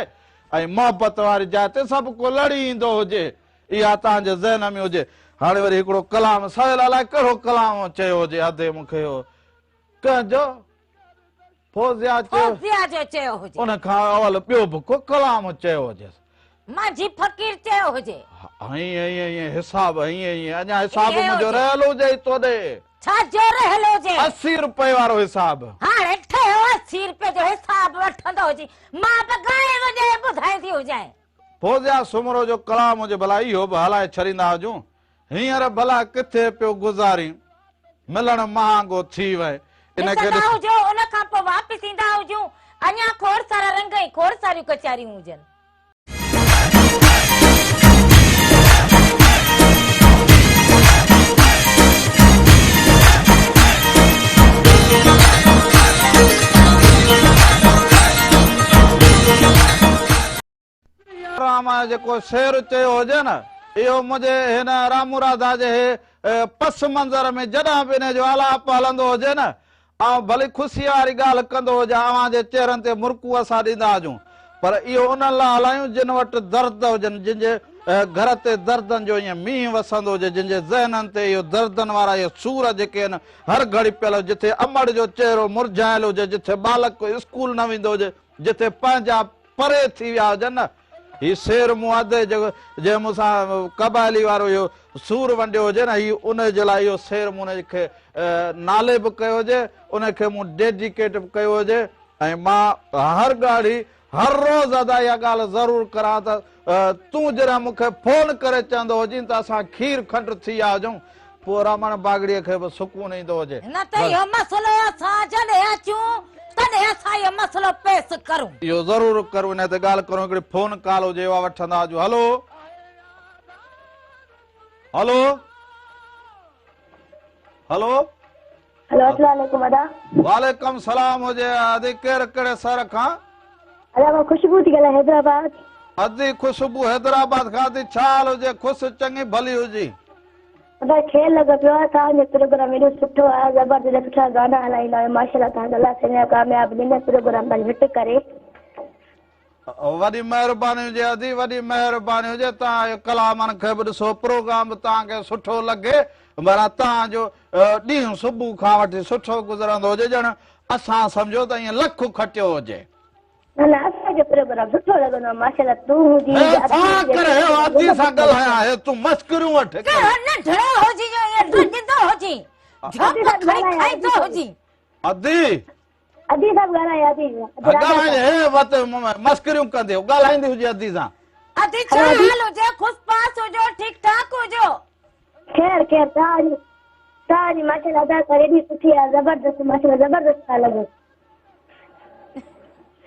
۽ محبت واري جاء تي سڀ ڪو لڙي ايندو هجي اها توهان جي ذهن ۾ هجي. هاڻي وري هڪڙو ڪلام سهيل الائي ڪهڙو ڪلام چيو هجي ادي مون کي اهو ڪنهن جو فوزيا چيو. فوزيا جو چيو هجي. ان کان اول ٻيو به ڪو ڪلام چيو هجيس. مانجهي فقير چيو هجي. هئين هئين هئين حساب هئين هئين اڃا حساب منهنجو رهيل هجي ئي توڏي. ڇا جو رهيل هجي؟ 80 روپئي وارو حساب. هاڻي ٺهيو 80 روپئي جو حساب وٺندو هجي. مان به ڳائي وڄائي ٻڌائيندي هجانء. فوزيا سومرو جو ڪلام هجي ڀلا اهو به هلائي ڇڏيندا هجون. هينئر ڀلا ڪٿي پيو گذارين، ملڻ مهانگو ٿي وئين. ان کي ڏسندا ڏس. هجو، ان کان پوء واپس ايندا هجون، اڃا کوڙ سارا رنگ ۽ کوڙ ساريون ڪچهريون هجن. رام جيڪو شعر چيو هجي نه، اهو منهنجي هن رامو راڌا جي پس منظر ۾ جڏهن به انهي جو آلاپ هلندو هجي نه، آئون ڀلي خوشيء واري ڳالهه ڪندو هجان، اوهان جي چهرن تي مرڪون اسان ڏيندا هجون، پر اهو انهن لاء هلايون جن وٽ درد هجن، جن جي گهر تي دردن جو ائين مينهن وسندو هجي، جن جي ذهنن تي اهو دردن وارا اهي سور جيڪي آهن هر گهڙي پيل هجن، جتي امڙ جو چهرو مرجهايل هجي، جتي ٻالڪ اسڪول نه ويندو هجي، جتي پنهنجا پري ٿي ويا هجن نه. هي شعر مون ادي جيڪو جنهن مون سان قبائلي وارو اهو سور ونڊيو هجي نه هي ان جي لاء اهو شعر مون ان کي نالي به ڪيو هجي ان کي مون ڊيڊيڪيٽ به ڪيو هجي ۽ مان هر ڳاڙهي هر روز ادا اها ڳالهه ضرور ڪران ته تون جڏهن مون کي فون ڪري چوندو هجين ته اسان کير کنڊ ٿي ويا هجون پوء رامڻ باگڙيء کي به سڪون ايندو هجي. نه ته اهو مسئلو اسان جڏهن اچون تڏهن اسان اهو مسئلو پيش ڪرون. اهو ضرور ڪرون انهي تي ڳالهه ڪرون هڪڙي فون ڪال هجي اها وٺندا هجون هلو هلو هلو. هلو اسلام عليڪم ادا. وعليڪم سلام هجي ادي ڪير ڪهڙي شهر کان. ادا مان خوشبو ٿي ڳالهايان حيدرآباد. ادي خوشبو حيدرآباد کان ادي ڇا حال هجي خوش چڱي ڀلي هجي. ادا خير لڳو پيو آهي توهان جو پروگرام ايڏو سٺو آهي زبردست سٺا گانا هلائيندا آهيو ماشاءالله توهان کي الله سائين ڪامياب ڏيندي پروگرام توهان جو هٽ ڪري. وڏي مهرباني هجي ادي وڏي مهرباني هجي توهان جو ڪلامن کي به ڏسو پروگرام به توهان کي سٺو لڳي معنيٰ توهان جو ڏينهن صبح کان وٺي سٺو گذرندو هجي ڄڻ اسان سمجهو ته ائين لک کٽيو هجي. نه نه اسان کي پروگرام سٺو لڳندو آهي ماشاءالله تون هجين هي ڇا ڪري هي ادي سان ڳالهايان هي تون مسڪريون وٺ ڪرين. ڪهڙو ننڍڙو هجين جو ائين ڊڄندو هجين جهوپ کڻي کائيندو هجين. ادي. ادي سان به ڳالهايان ادي. ڳالهائيندي هي وت مسڪريون ڪندي ڳالهائيندي هجي ادي سان. ادي ڇا حال هجي خوش پاس هجو ٺيڪ ٺاڪ هجو. خير خير توهان جي توهان جي ماشاءالله اداڪاري ايڏي سٺي آهي زبردست ماشاءالله زبردست ٿا لڳو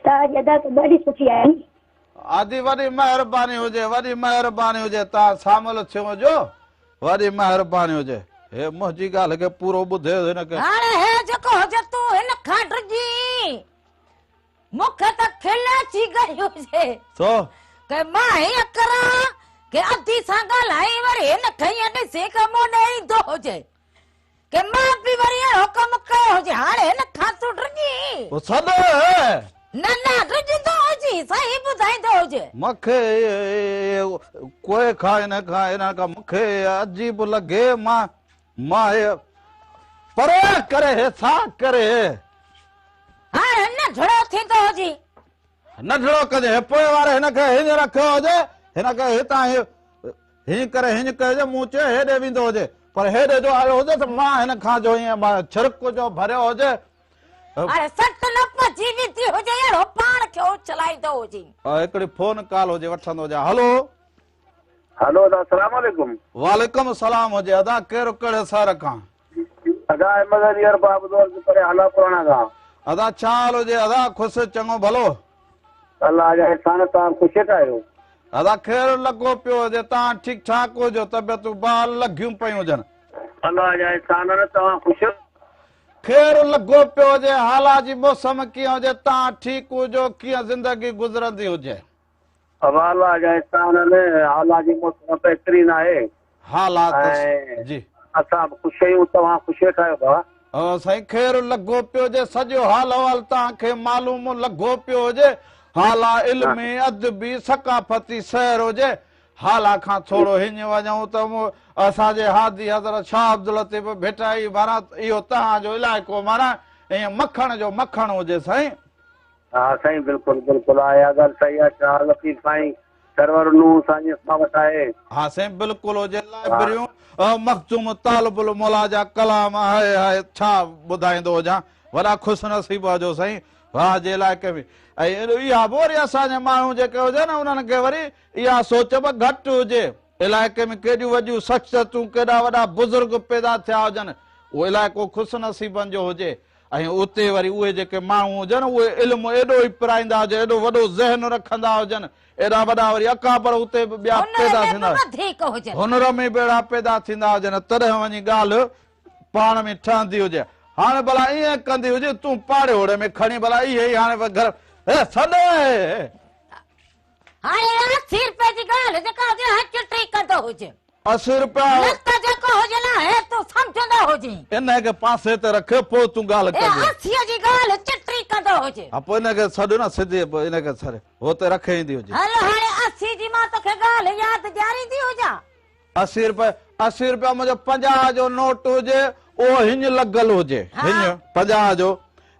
توهان جي اداڪاري ڏاڍي سٺي آهي. ادي وڏي مهرباني هجي وڏي مهرباني هجي توهان شامل ٿيو هجو وڏي مهرباني هجي هي منهنجي ڳالهه کي پورو ٻڌي هن کي. هاڻي هي جيڪو هجي تون هن کان ڊڄين مون کي ته کل اچي گئي هجي. ڇو؟ ڪي مان هيئن ڪران ڪي ادي سان ڳالهائين وري هن کي هيئن ڏسين ڪي مون ڏي ايندو هجي. ڪي مان به وري اهڙو ڪم ڪيو هجي هاڻي هن کان تون ڊڄين. پوء سڏ. نه نه ڊڄندو هجين صحيح ٻڌائيندو هجي. مون کي ڪوئي کان هن کان هن کان مون کي عجيب لڳي مان مان هي پري ڪري هي ڇا ڪري. هاڻي ننڍڙو ٿيندو هجين. ننڍڙو ڪجي هي پوء واري هن کي هيئن رکيو هجي هن کي هتان هي هيئن ڪري هيئن ڪجي مون چيو هيڏي ويندو هجي پر هيڏي جو آيو هجي ته مان هن کان جو هيئن ڇرڪ جو ڀريو هجي. اڙي سٽ نه پچي ويندي هجي اهڙو پاڻ کي اڇلائيندو هجي. هڪڙي فون ڪال هجي وٺندو هجان هلو. هلو ادا السلام عليڪم. وعليڪم السلام هجي ادا ڪير ڪهڙي شهر کان. ادا احمد علي ارباب ٿو عرض ڪريان هالا پراڻا کان. ادا ڇا حال هجي ادا خوش چڱو ڀلو. الله جا احسان توهان خوش هيٺ آهيو. ادا خير لڳو پيو هجي توهان ٺيڪ ٺاڪ هجو طبيعتون بحال لڳيون پيون هجن. الله جا احسان آهن توهان خوش. خير لڳو پيو هجي هالا جي موسم ڪيئن هجي توهان ٺيڪ هجو ڪيئن زندگي گذرندي هجي. ابا الله جا احسان آهن هالا جي موسم بهترين آهي. هالا ته جي. اسان به خوش آهيون توهان خوش ويٺا آهيو ڀاء. سائين خير لڳو پيو هجي سڄو حال احوال توهان کي معلوم لڳو پيو هجي هالا علمي ادبي ثقافتي شهر هجي هالا کان ٿورو هڃ وڃون ته اسان جي هادي حضرت شاهه عبداللطيف ڀٽائي معنيٰ اهو توهان جو علائقو معنيٰ ائين مکڻ جو مکڻ هجي سائين. ها سائين بلڪل بلڪل آهي اها ڳالهه صحيح آهي شاهه لطيف سائين سرور نوح سائين اسان وٽ آهي. ها سائين بلڪل هجي لائبريون مخدوم طالب الموليٰ جا ڪلام هاء هاء ڇا ٻڌائيندو هجان وڏا خوش نصيب هجو سائين واهه جي علائقي ۾ ۽ اها به وري اسان جا ماڻهو جيڪي هجن انهن کي وري اها سوچ به گهٽ هجي علائقي ۾ ڪيڏيون وڏيون شخصيتون ڪيڏا وڏا بزرگ پيدا ٿيا هجن اهو علائقو خوش نصيبن جو هجي ۽ اتي وري اهي جيڪي ماڻهو هجن اهي علم ايڏو ئي پرائيندا هجن ايڏو وڏو ذهن رکندا هجن ايڏا وڏا وري اڪابر اتي به ٻيا پيدا ٿيندا هنر ۾ به اهڙا پيدا ٿيندا هجن تڏهن وڃي ڳالهه پاڻ ۾ ٺهندي هجي هاڻي ڀلا ائين ڪندي هجي تون پاڙي اوڙي ۾ کڻي ڀلا اهي ئي هاڻي گهر هي سڏ هاڻي 80 روپئي جي ڳالهه جيڪا هجي هر چٽي ڪندو هجي. 80 روپيا. نه ته جيڪو هجي نه هي تون سمجهندو هجين. انهيء کي پاسي تي رک پوء تون ڳالهه ڪجي. هي 80 جي ڳالهه چٽي ڪندو هجي. ها پوء انهيء کي سڏ نه سڌي پوء انهيء کي سڏ هتي رکي ايندي هجي. هل هاڻي 80 جي مان توکي ڳالهه ياد ڏياريندي هجان. 80 روپيا 80 روپيا منهنجو 50 جو نوٽ هجي اهو هڃ لڳل هجي هڃ 50 جو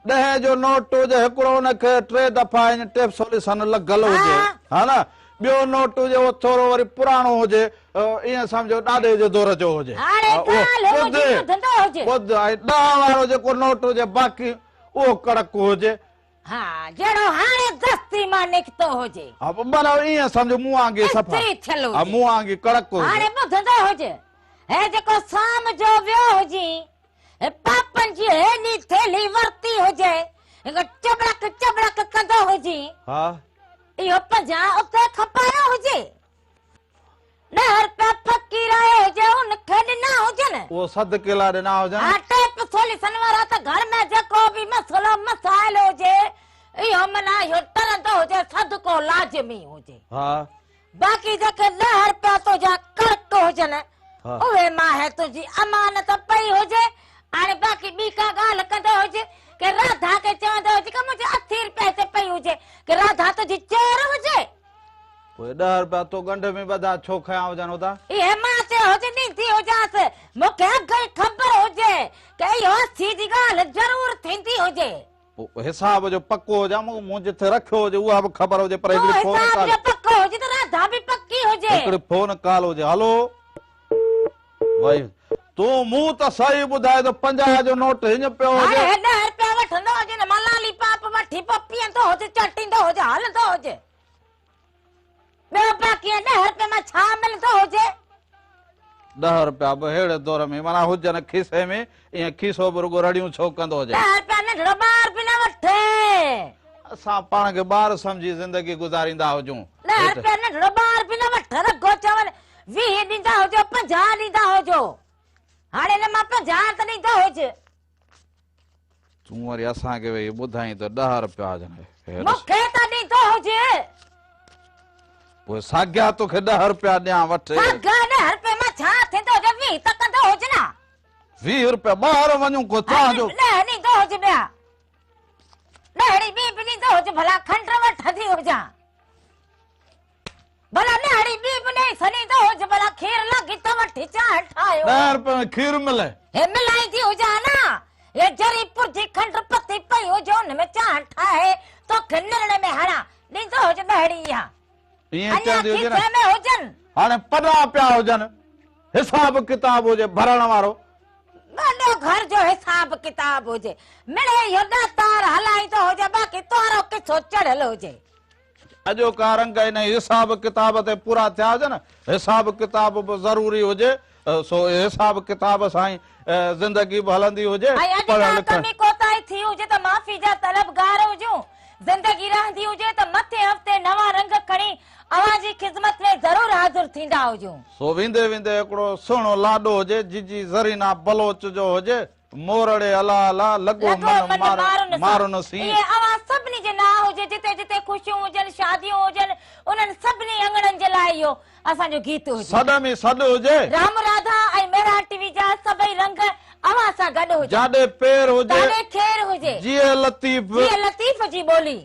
ڏهين جو نوٽ هجي هڪڙو ان کي ٽي دفعا هڃ ٽيپسوليسن لڳل هجي ها نه ٻيو نوٽ هجي اهو ٿورو وري پراڻو هجي ائين سمجهو ڏاڏي جي دور جو هجي ٻڌ ٻڌ ۽ ڏهه وارو جيڪو نوٽ هجي باقي اهو ڪڙڪ هجي ها جهڙو هاڻي دستي مان نڪتو هجي. ها معنيٰ ائين سمجهه مون وانگي صفا. استري ٿيل هجي. ها مون وانگي ڪڙڪ هجي. هاڻي ٻڌندو هج. هي جيڪو سام جو ويو هجين، هي پاپن جي هيڏي ٿيلهي ورتي هجي، هڪ چٻڙڪ چٻڙڪ ڪندو هجين. ها. اهو 50 اتي کپايو هجي. 10 رپيا فقيرايو هجي ان کي ڏنا هجن. اهو صدقي لاء ڏنا هجن. ها ٽيپ سوليسن وارا ته گهر ۾ جيڪو به مسئلو مسائل هجي اهو معنيٰ اهو ٽرندو هجي صدقو لازمي هجي. ها. باقي جيڪي 10 رپيا تنهنجا ڪرڪ هجن اهي ماهي تنهنجي امانت پئي هجي. هاڻي باقي ٻي ڪا ڳالهه ڪندو هجي ڪي راڌا کي چوندو هجي ڪي منهنجي 80 رپيا هتي پئي هجي ڪي راڌا تنهنجي چور هجي. پوء 10 رپيا تو ڳنڍ ۾ ٻڌا ڇو کنيا هجن اتان؟ اهي مان چيو هجي ڏيندي هجانس مون کي اڳ ئي خبر هجي ڪي اهو 80 جي ڳالهه ضرور ٿيندي هجي. پوء حساب جو پڪو هجان مون جٿي رکيو هجي اها به خبر هجي پر هڪڙي فون حساب جو پڪو هجي ته راڌا به پڪي هجي. هڪڙي فون ڪال هجي هلو وئي تون مون ته صحيح ٻڌائي ته 50 جو نوٽ هيئن پيو هجي. هاڻي 10 رپيا وٺندو هجي نه مان لالي پاپ وٺي پوء پيئندو هجي چٽيندو هجي هلندو هجي. ٻيو باقي 10 رپيا مان ڇا ملندو هجي؟ 10 رپيا به ههڙي دور ۾ معنيٰ هجن کيسي ۾ ائين کيسو به رڳو رڙيون ڇو ڪندو هجي. 10 رپيا ننڍڙو ٻار به نه وٺي. اسان پاڻ کي ٻار سمجهي زندگي گذاريندا هجون. 10 رپيا ننڍڙو ٻار به نه وٺي رڳو چون 20 ڏيندا هجو 50 ڏيندا هجو. هاڻي هن مان 50 ته ڏيندو هج. تون وري اسان کي ويهي ٻڌائين ته 10 رپيا هجن. مون کي ته ڏيندو هجي. پوء ساڳيا توکي 10 رپيا ڏيان وٺ. ساڳيا 10 رپيا مان ڇا ٿيندو هجي 20 ته ڪندو هج نه. 20 رپيا ٻاهر وڃون ڪو چانهه جو. 10 ڏيندو هج ٻيا. ڏهڙي ٻي به ڏيندو هج ڀلا کنڊ وٺندي هجان. ڀلا ڏهڙي ٻي به ڏئي ڇڏيندو هج ڀلا کير لڳي ته وٺي چانهه ٺاهيو. 10 رپئي ۾ کير ملي. هي ملائيندي هجان نه. هي ذري پرجي کنڊ پتي پئي هجي ان ۾ چانهه ٺاهي توکي نرڙ ۾ هڻان ڏيندو هج ڏهڙي اها. ائين چوندي هجي نه. اڃا کيسي ۾ هجن. هاڻي پنا پيا هجن حساب ڪتاب هجي ڀرڻ وارو. وڏو گهر جو حساب ڪتاب هجي. مڙئي اهو ڏاتار هلائيندو هجي باقي تنهنجو قصو چڙهيل هجي. اڄوڪا رنگ انهي حساب ڪتاب تي پورا ٿيا هجن، حساب ڪتاب به ضروري هجي، سو حساب ڪتاب سان ئي زندگي به هلندي هجي، ۽ اڄ پڙهڻ ڪا لکڻ. ڪمي ڪوتاهي ٿي هجي ته معافي جا طلبگار هجون، زندگي رهندي هجي ته مٿين هفتي نوان رنگ کڻي اوهان جي خدمت ۾ ضرور حاضر ٿيندا هجون. سو ويندي ويندي هڪڙو سهڻو لاڏو هجي، جيجي زرينا بلوچ جو هجي، مورڙي الا الا، لڳو من مارن سين. اهي اوهان سڀني جي نانء هجي، جتي جتي خوشيون هجن، شاديون هجن، انهن سڀني اڱڻن جي لاء اهو اسان جو گيت هجي. سڏ ۾ سڏ هجي. رام راڌا ۽ مهراڻ ٽي وي جا سڀئي رنگ اوهان سان گڏ هجن. جاڏي پير هجي. تاڏي خير هجي. جيئي لطيف. جيئي لطيف جي ٻولي.